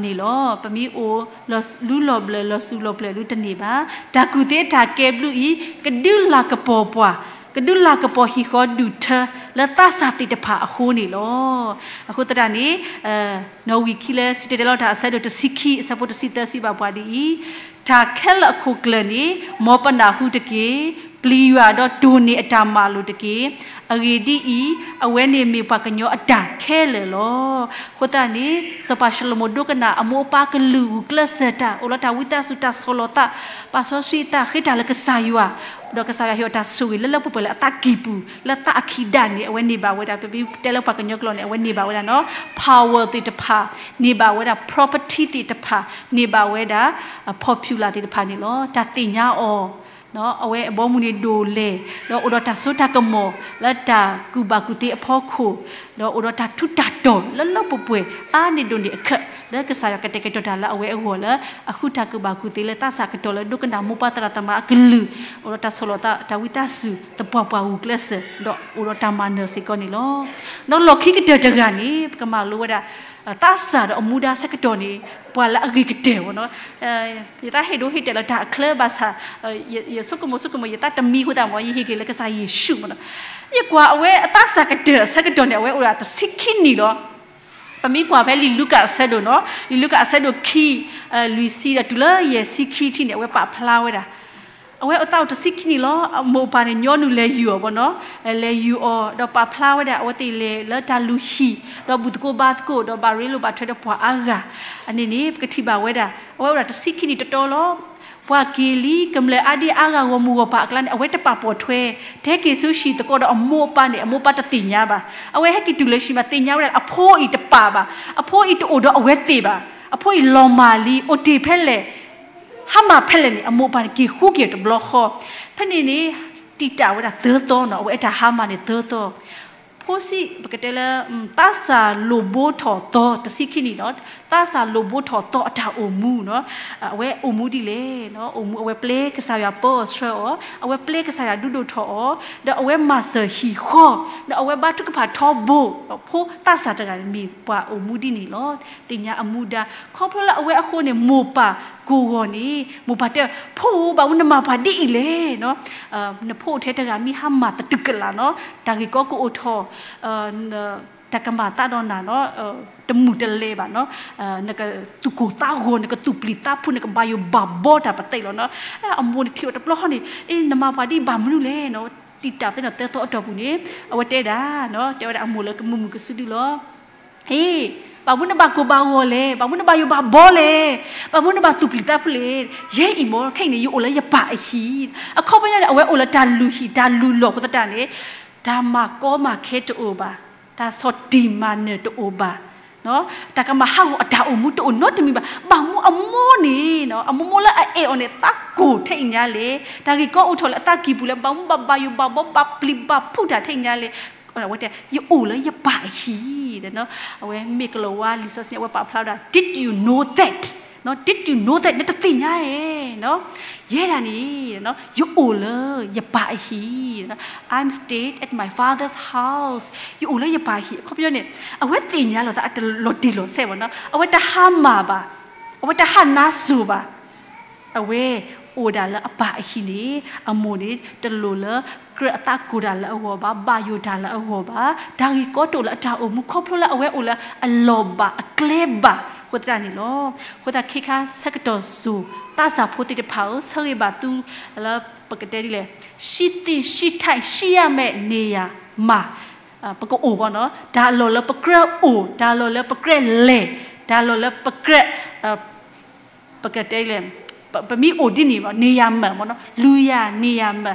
န့ၣ်လီၤ. ပမ့ၢ်အိၣ်လီၤလူလီၤဘျၢၣ် လီၤစူၤလီၤပျၢၢ်ဒုတန့ၢ်ဘၣ်. တၢ်ကူၣ်သ့တၢ်ကဲဘျုးအံၤ ကဒုးလၤကပီၤပှၤ, ကဒုးလၤကပီၤဟံၣ်ဃီဒူၣ်ထၢ လၢသးစၢ်သ့ၣ်တဖၣ်အဃိန့ၣ်လီၤ. အဃိသတးန့ၣ် နီၣ်ဝံာ်ခံလၢစံၣ်တဲၤတဲလီၤတၢ်အဆၢဒိၣ်တဆံခံ အဆၢဖိတဆံသၢစံးဘၣ်ပှၤဒ်အံၤ, တၢ်ခဲလၢာ်အခိၣ်ကျၢၢ်န့ၣ် မ်ပနၢ်ဟူတက့ၢ်. ပျံၤယွၤဒီးတိၢ်န့ၢ်အတၢ်မၤလိာ်တက့ၢ်. အဂ့ၢ်ဒ်အံၤ, အဝဲန့ၣ်မ့ၢ်ပှၤကညီအတၢ်ခဲလၢာ်လီၤ. အဃိသတးန့ၣ် စီၤပၤၡလိၤမိၤဒိကနၣ်အမိၢ်အပၢ်ကလုၢ် ဂုာ်ကျဲးစၢးတၢ် အိၣ်လီၤတၢ်ဝံသးစူၤ တၢ်ဆီၣ်လီၤသး ပာ်စီဆှံအသး ဃ့တၢ်လၢကစၢ်ယွၤ, ဒီးကစၢ်ယွၤဟ့ၣ်အီၤတၢ်ဆိၣ်ဂ့ၤလၢလၢပှဲၤပှဲၤလၢအသးကံၢ်ပူၤ လၢသးအခံဒၣ်န့ၣ် အဝဲန့ၢ်ဘၣ်ဝဲဒၣ် ပမ့ၢ်တဲလၢပှၤကညီကျိာ်န့ၣ် အဝဲန့ၢ်ဘၣ်ဝဲဒၣ်နီၤ power သ့ၣ်တဖၣ်, န့ၢ်ဘၣ်ဝဲဒၣ် property သ့ၣ်တဖၣ်, န့ၢ်ဘၣ်ဝဲဒၣ် popular သ့ၣ်တဖၣ်န့ၣ်လီၤ. တၢ်သ့ၣ်ညါအီၤ အဝဲအဘီအမုၢ်န့ၣ်ဒိၣ်လဲၣ်, ဒီးအိၣ်ဒီးတၢ်စိတၢ်ကမီၤ လၢတၢ်ကူၣ်ဘၣ်ကူၣ်သ့အဖီခိၣ်, ဒီးအိၣ်ဒီးတၢ်ထူးတၢ်တီၤလၢလၢပှဲၤပှဲၤ အါန့ၢ်ဒိၣ်န့ၢ်အခၢး လၢကစၢ်ယွၤကတဲာ်ကတီၤတၢ်လၢအဝဲအဂီၢ်လၢ အဃုတၢ်ကူၣ်ဘၣ်ကူၣ်သ့လၢသးစၢ်ကတီၢ်လၢဒိကနၣ်မိၢ်ပၢ်သရၣ်သမါအကလုၢ်, အိၣ်ဒီးတၢ်ဆီၣ်လီၤသး တၢ်ဝံသးစူၤ သပှၢ်ပှၢ်ဂုာ်ကျဲးစၢး ဒီးအိၣ်ဒီးတၢ်မၤနၢၤစ့ၢ်ကီးန့ၣ်လီၤ. ဒီးလီၢ်ခံကတၢၢ်တဂၤန့ၣ် ပကမၤလိဝဲဒၣ် သးစၢ်ဒီးအမူဒါဆၢကတီၢ်န့ၣ် ပှၤလၢအဂ့ၤကတၢၢ်ဘၣ်နီၤ ယသးဟ့ၣ်ဒိဟ့ၣ်တဲာ်လၢတၢ်အချၢဘၣ်ဆၣ် ယဆိကမိၣ်ဆိကမိၣ် ယသးတမံအဃိသတးမ့ၢ် ယဟ့ၣ်က့ၤလၢကစၢ်ယ့ၣ်ၡူးမ့ၢ်နီၤ. ယကွၢ်အဝဲအသးစၢ်ကတၢၢ်အဆၢကတီၢ်န့ၣ် အဝဲအိၣ်ဒီးတဆံခံနံၣ်လီၤ. ပမ့ၢ်ကွၢ်ဖဲလံာ်လူၤကၣ်အဆၢဒိၣ်နီၤ လံာ်လူၤကၣ်အဆၢဒိၣ်ခံ လွံၢ်ဆံဒီးတုၤလၢယဲၢ်ဆံခံထံၣ်န့ၣ် အဝဲပာ်ဖျါဝဲဒၣ် အဝဲအသးအိၣ်တဆံခံနံၣ်လီၤ. အမိၢ်အပၢ်န့ၣ် ညီနုၢ်လဲၤယူၤအီၤဘၣ်နီၤ လဲၤယူၤအီၤ ဒီးပာ်ဖျါဝဲဒၣ် အဝဲသ့ၣ်လဲၤလၢတၢ်လုၢ်ဟံၣ် ဒီးဘူၣ်သကိးဘါသကိး ဒီးဘၣ်ရ့လိာ်ဘၣ်ထွဲဒီးပှၤအါဂၤ အန့ၣ်န့ၣ် ပကထံၣ်ဘၣ်ဝဲဒၣ် အဝဲအိၣ်ဒီးတဆံခံနံၣ်တတီၤလီၤ. ပှၤက့ၤလံ ကမျၢၢ်အါဒံအါဂၤဂီၢ်မုၢ်ဂီၢ်ပၤအကျါန့ၣ် အဝဲတပာ်ပိာ်ထွဲ, တဟဲက့ၤဆူဟံၣ်သကိးဒီးအမိၢ်အပၢ်န့ၣ် အမိၢ်အပၢ်တသ့ၣ်ညါဘၣ်. အဝဲဟဲက့ၤတုၤလၢဟံၣ်မးသ့ၣ်ညါဝဲဒၣ်လၢ အဖိအံၤတပာ်ဘၣ်, အဖိအံၤတအိၣ်ဒီးအဝဲသ့ၣ်ဘၣ်, အဖိအံၤလီၤမၢ်လံ အိၣ်တ့ၢ်ဖဲလဲၣ် ဟါမၢ်ဖဲလဲၣ်န့ၣ် အမိၢ်အပၢ်န့ၣ် က့ၤဃုက့ၤတဘျီဃီ. ဖဲန့ၣ်န့ၣ် တံာ်တာ်ဝဲဒၣ်သၢသီနီၤ, အဝဲအတၢ်ဟါမၢ်န့ၣ်သၢသီ. ဖိဆံး ပကတဲလၢ သးစၢ်လိၣ်ဘိထီၣ်သီ တဆံခံနံၣ်နီၤ, သးစၢ်လိၣ်ဘိထီၣ်သီအတၢ်အိၣ်မူနီၤ, အဝဲအိၣ်မူဒ်လဲၣ်, အိၣ်မူအဝဲပျဲကစၢ်ယွၤပၢအီၤဆှၢအီၤ, အဝဲပျဲကစၢ်ယွၤဒုးဒိၣ်ထီၣ်အီၤ, ဒီးအဝဲမၤစၢၤဟံၣ်ဃီ, ဒီးအဝဲဘါထုကဖၣ်ထီဘိ, ဖိသးစၢ်တဂၤန့ၣ်မ့ၢ်ပှၤအိၣ်မူဒ်န့ၣ်လီၤ. သ့ၣ်ညါအမူဒါ, ခီဖျိလၢအဝဲအဃိန့ၣ် မိၢ်ပၢ်ကိးဂီၤန့ၣ် မိၢ်ပၢ်တဲ ဖိဧၢ ဘၣ်မနုၤနမၤပှၤဒ်အံၤလဲၣ်နီၤ, နဖိအိၣ်ထဲတဂၤမ့ၢ်ဟါမၢ်သတူၢ်ကလာ်နီၤ, တၢ်ဂ့ၢ်ကီကအိၣ်ထီၣ် တၢ်ကမၤသးဒီးနၤနီၤ, တမုာ်တလဲဘၣ်နီၤ, နကသူၣ်ကိၢ်သးဂီၤ နကသူၣ်ပျံၤသးဖုး နကဘၣ်ယိၣ်ဘၣ်ဘီတၢ်ပသ့ၣ်လီၤနီၤ. အမိၢ်န့ၣ်ထံၣ်အီၤတဘျီဃီန့ၣ် အ့ နမၤပှၤဒ်အံၤဘၣ်မနုၤလဲၣ်နီၤ, တံာ်တာ်သ့ၣ်နီၤသၢသီအတီၢ်ပူၤန့ၣ် အဝဲတဲဒၣ်နီၤ, တဲဝဲဒၣ်အမိၢ်လၢကမုာ်မုာ်ကစုဒုလီၤ. အ့ ဘၣ်မနုၤနဘၣ်ကိၢ်ဘၣ်ဂီၤလဲၣ်, ဘၣ်မနုၤနဘၣ်ယိၣ်ဘၣ်ဘီလဲၣ်, ဘၣ်မနုၤနဘၣ်သူၣ်ပျံၤသးဖုးလဲၣ်. ယဲအံၤမ့ၢ်ခဲအံၤန့ၣ် ယအိၣ်လၢယပၢ်အဟံၣ်, အခီပညီန့ၣ် အဝဲအိၣ်လၢတၢ်လုၢ်ဟံၣ် တၢ်လုၢ်လီၢ်အဃိသတးန့ၣ် တၢ်မၤကီမၤခဲတအိၣ်ဘၣ်, တၢ်ဆီၣ်တံၢ်မၤနၢၤတအိၣ်ဘၣ်, တၢ်ကမၤဟးဂီၤအတၢ်အိၣ်မူတအိၣ်နီတမံၤဘၣ်. ဘၣ်မနုၤအမိၢ်န့ၣ် အမိၢ်မိၢ်လၢအအဲၣ်အီၤန့ၣ် သးကိၢ်ထဲအံၤညါလဲၣ်, တၢ်ဂ့ၢ်ကီအိၣ်ထီၣ်လၢအသးကံၢ်ပူၤလဲၣ်, ဘၣ်မနုၤဘၣ်ဘၣ်ယိၣ်ဘၣ်ဘီဘၣ်ပျံၤဘၣ်ဖုးတၢ်ထဲအံၤညါလဲၣ်. အဝဲတဲ ယအိၣ်လၢယပၢ်အဟံၣ်, အဝဲမ့ၢ်ကလီၤဝါလံာ်စီဆှံန့ၣ် အဝဲပာ်ဖျါဝဲဒၣ် did you know that, did you know that နတသ့ၣ်ညါဧါ, ယဲဒၣ်န့ၣ် ယအိၣ်လၢယပၢ်အဟံၣ်, I'm stayed at my father's house, ယအိၣ်လၢယပၢ်အဟံၣ်. အခီပညီန့ၣ် အဝဲသ့ၣ်ညါလီၤသးအတလီၤတံၢ်လီၤဆဲးဘၣ်နီၤ, အဝဲတဟါမၢ်ဘၣ်, အဝဲတဟးနါစိၤဘၣ်. အဝဲအိၣ်ဒၣ်လၢအပၢ်အဟံၣ်န့ၣ် အမိၢ်န့ၣ် တလိၣ်လၢကြၢးအသးကိၢ်တၢ်လၢအဂီၢ်ဘၣ်, ဘၣ်ယိၣ်တၢ်လၢအဂီၢ်ဘၣ်, တၢ်ဂ့ၢ်ကီတအိၣ်လၢအတၢ်အိၣ်မူ ခီဖျိလၢအဝဲအိၣ်လၢအလီၢ်ဘၣ်အကျဲဘၣ်အဃိသတးန့ၣ်လီၤ. အဃိသတးခဲခါဆၢကတီၢ်စိၤ သးစၢ်ဖိသ့ၣ်တဖၣ်ဧၢ, ဆၢဂ့ၤဘၣ်သုလၢပကတဲဒ်လဲၣ်, ရှိသင့်ရှိထိုက်ရှိရမယ့်နေရာမှာ, ပကအိၣ်ဘၣ်နီၤ, တၢ်လီၢ်လၢပကြၢးအိၣ်, တၢ်လီၢ်လၢပကြၢးလဲၤ, တၢ်လီၢ်လၢပကြၢး ပကတဲလဲၣ်, ပမ့ၢ်အိၣ်ဒ်န့ၣ် နေရာမှာ မ့ၢ်နီၤ, လူရာ နေရာမှာ,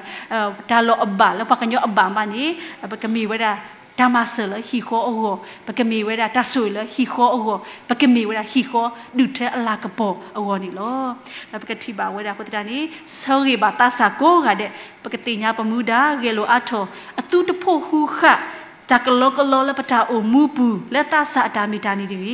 တၢ်လီၢ်အဘၣ်လၢပှၤကညီအဘၣ်မးန့ၣ် ပကမ့ၢ်ဝဲဒၣ် တၢ်မၤစၢၤလၢဟံၣ်ဃီအဂီၢ်, ပကမ့ၢ်ဝဲဒၣ်တၢ်ဆိၣ်ဂ့ၤလၢဟံၣ်ဃီအဂီၢ်, ပကမ့ၢ်ဝဲဒၣ်ဟံၣ်ဃီဒုၣ်ထၢအလၤကပီၤအဂီၢ်န့ၣ်လီၤ. ဒီးပကထံၣ်ဘၣ်ဝဲဒၣ်အဃိသတးန့ၣ် ဆၢဂ့ၤဘၣ်သးစၢ်ကိးဂၤဒဲး, ပကသ့ၣ်ညါပမူဒါ ဂဲၤလိာ်အါထီၣ် အသူတဖိးဟူဃာ် တၢ်ကလီကလီလၢပတၢ်အိၣ်မူပူၤ လၢသးစၢ်အတၢ်မ့ၢ်တၢ်န့ၣ်တဂ့ၤ.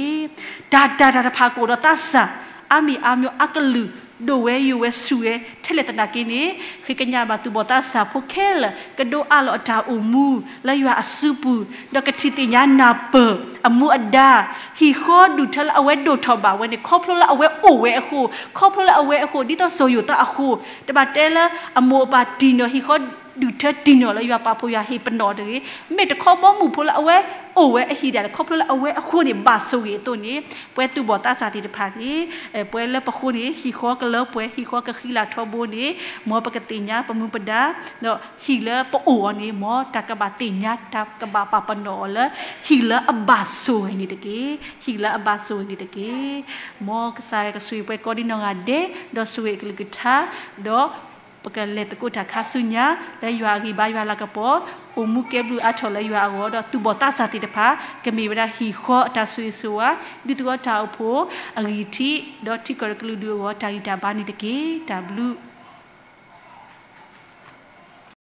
တၢ်တၢ်တၢ်တဖၣ်ကအိၣ်ဒီးသးစၢ် အါမံၤအါမျိၤအကလုာ် ဒိၣ်ဝဲယိာ်ဝဲဆူၣ်ဝဲ ထဲလဲၣ်သနာ်က့န့ၣ် ဃ့ကညးဘၣ်သူၣ်ဘီၣ်သးစၢ်ဖိခဲလၢာ် ကဒိးအးလီၤအတၢ်အိၣ်မူ လၢယွၤအစုပူၤ ဒီးကထံၣ်သ့ၣ်ညါနၢ်ပၢၢ် အမူအဒါ ဟံၣ်ဃီဒုၣ်ထၢလၢအဝဲဒိၣ်ထီၣ်ဘၣ်ဝဲန့ၣ် ခီဖျိလၢအဝဲအိၣ်ဝဲအဃိ, ခီဖျိလၢအဝဲအဃိ ဒ်သိးစီၤယိၤသးအဃိ, တဘၣ်တဲလၢအမိၢ်အပၢ်တံၢ်နီၢ် ဟံၣ်ဃီဒုၣ်ထၢတံၢ်နီၢ်လၢယွၤပာ်ဖှိၣ်ယွၤဟ့ၣ်ပနီၣ်တဂ့ၤ, မ့ၢ်တခီဘီမုၢ်ဖိလၢအဝဲအိၣ်ဝဲအဟံၣ်ဒၣ်လဲာ် ခီဖျိလၢအဝဲအဃိန့ၣ် ဘၣ်ဆိၣ်ဂ့ၤအသိးန့ၣ် ပဝဲသူၣ်ဘီၣ်သးစၢ်သ့ၣ်တဖၣ်န့ၣ် ပဝဲလၢပဃိန့ၣ် ဟံၣ်ဃီကလၢပှဲၤ ဟံၣ်ဃီကဃံလၤထီဘိန့ၣ် မ်ပကသ့ၣ်ညါပမူပဒါ ဒီးဟံၣ်လၢပအိၣ်အီၤန့ၣ် မ်တၢ်ကဘၣ်သ့ၣ်ညါ တၢ်ကဘၣ်ပာ်ပနီၣ်အီၤလၢ ဟံၣ်လၢအဘၣ်ဆိၣ်ဂ့ၤန့ၣ်တက့ၢ်. ဟံၣ်လၢအဘၣ်ဆိၣ်ဂ့ၤန့ၣ်တက့ၢ်. မ်ကစၢ်ယွၤကဆိၣ်ဂ့ၤပှၤကိးဒံနီၢ်ဂၤဒဲး ဒီးဆိၣ်ဂ့ၤအကလုၢ်ကထါ ဒီး ပကလဲၤသကိးတၢ်ခါဆူညါ လၢယွၤအဂံၢ်ဘါယွၤလၤကပီၤ အိၣ်မူကဲဘျုးအါထီၣ်လၢယွၤအဂီၢ် ဒီးသူၣ်ဘီၣ်သးစၢ်သ့ၣ်တဖၣ် ကမ့ၢ်ဝဲဒၣ်ဟံၣ်ဃီအတၢ်ဆိၣ်ဂ့ၤဆိၣ်ဝါ ဒုးသကိးတၢ်အိၣ်ဖှိၣ်အဂံၢ်ထံး ဒီးထံကီၢ်တကလုာ်ဒူၣ်အဂီၢ် တၢ်ဂံၢ်တၢ်ဘါန့ၣ်တက့ၢ်. တၢ်ဘျုး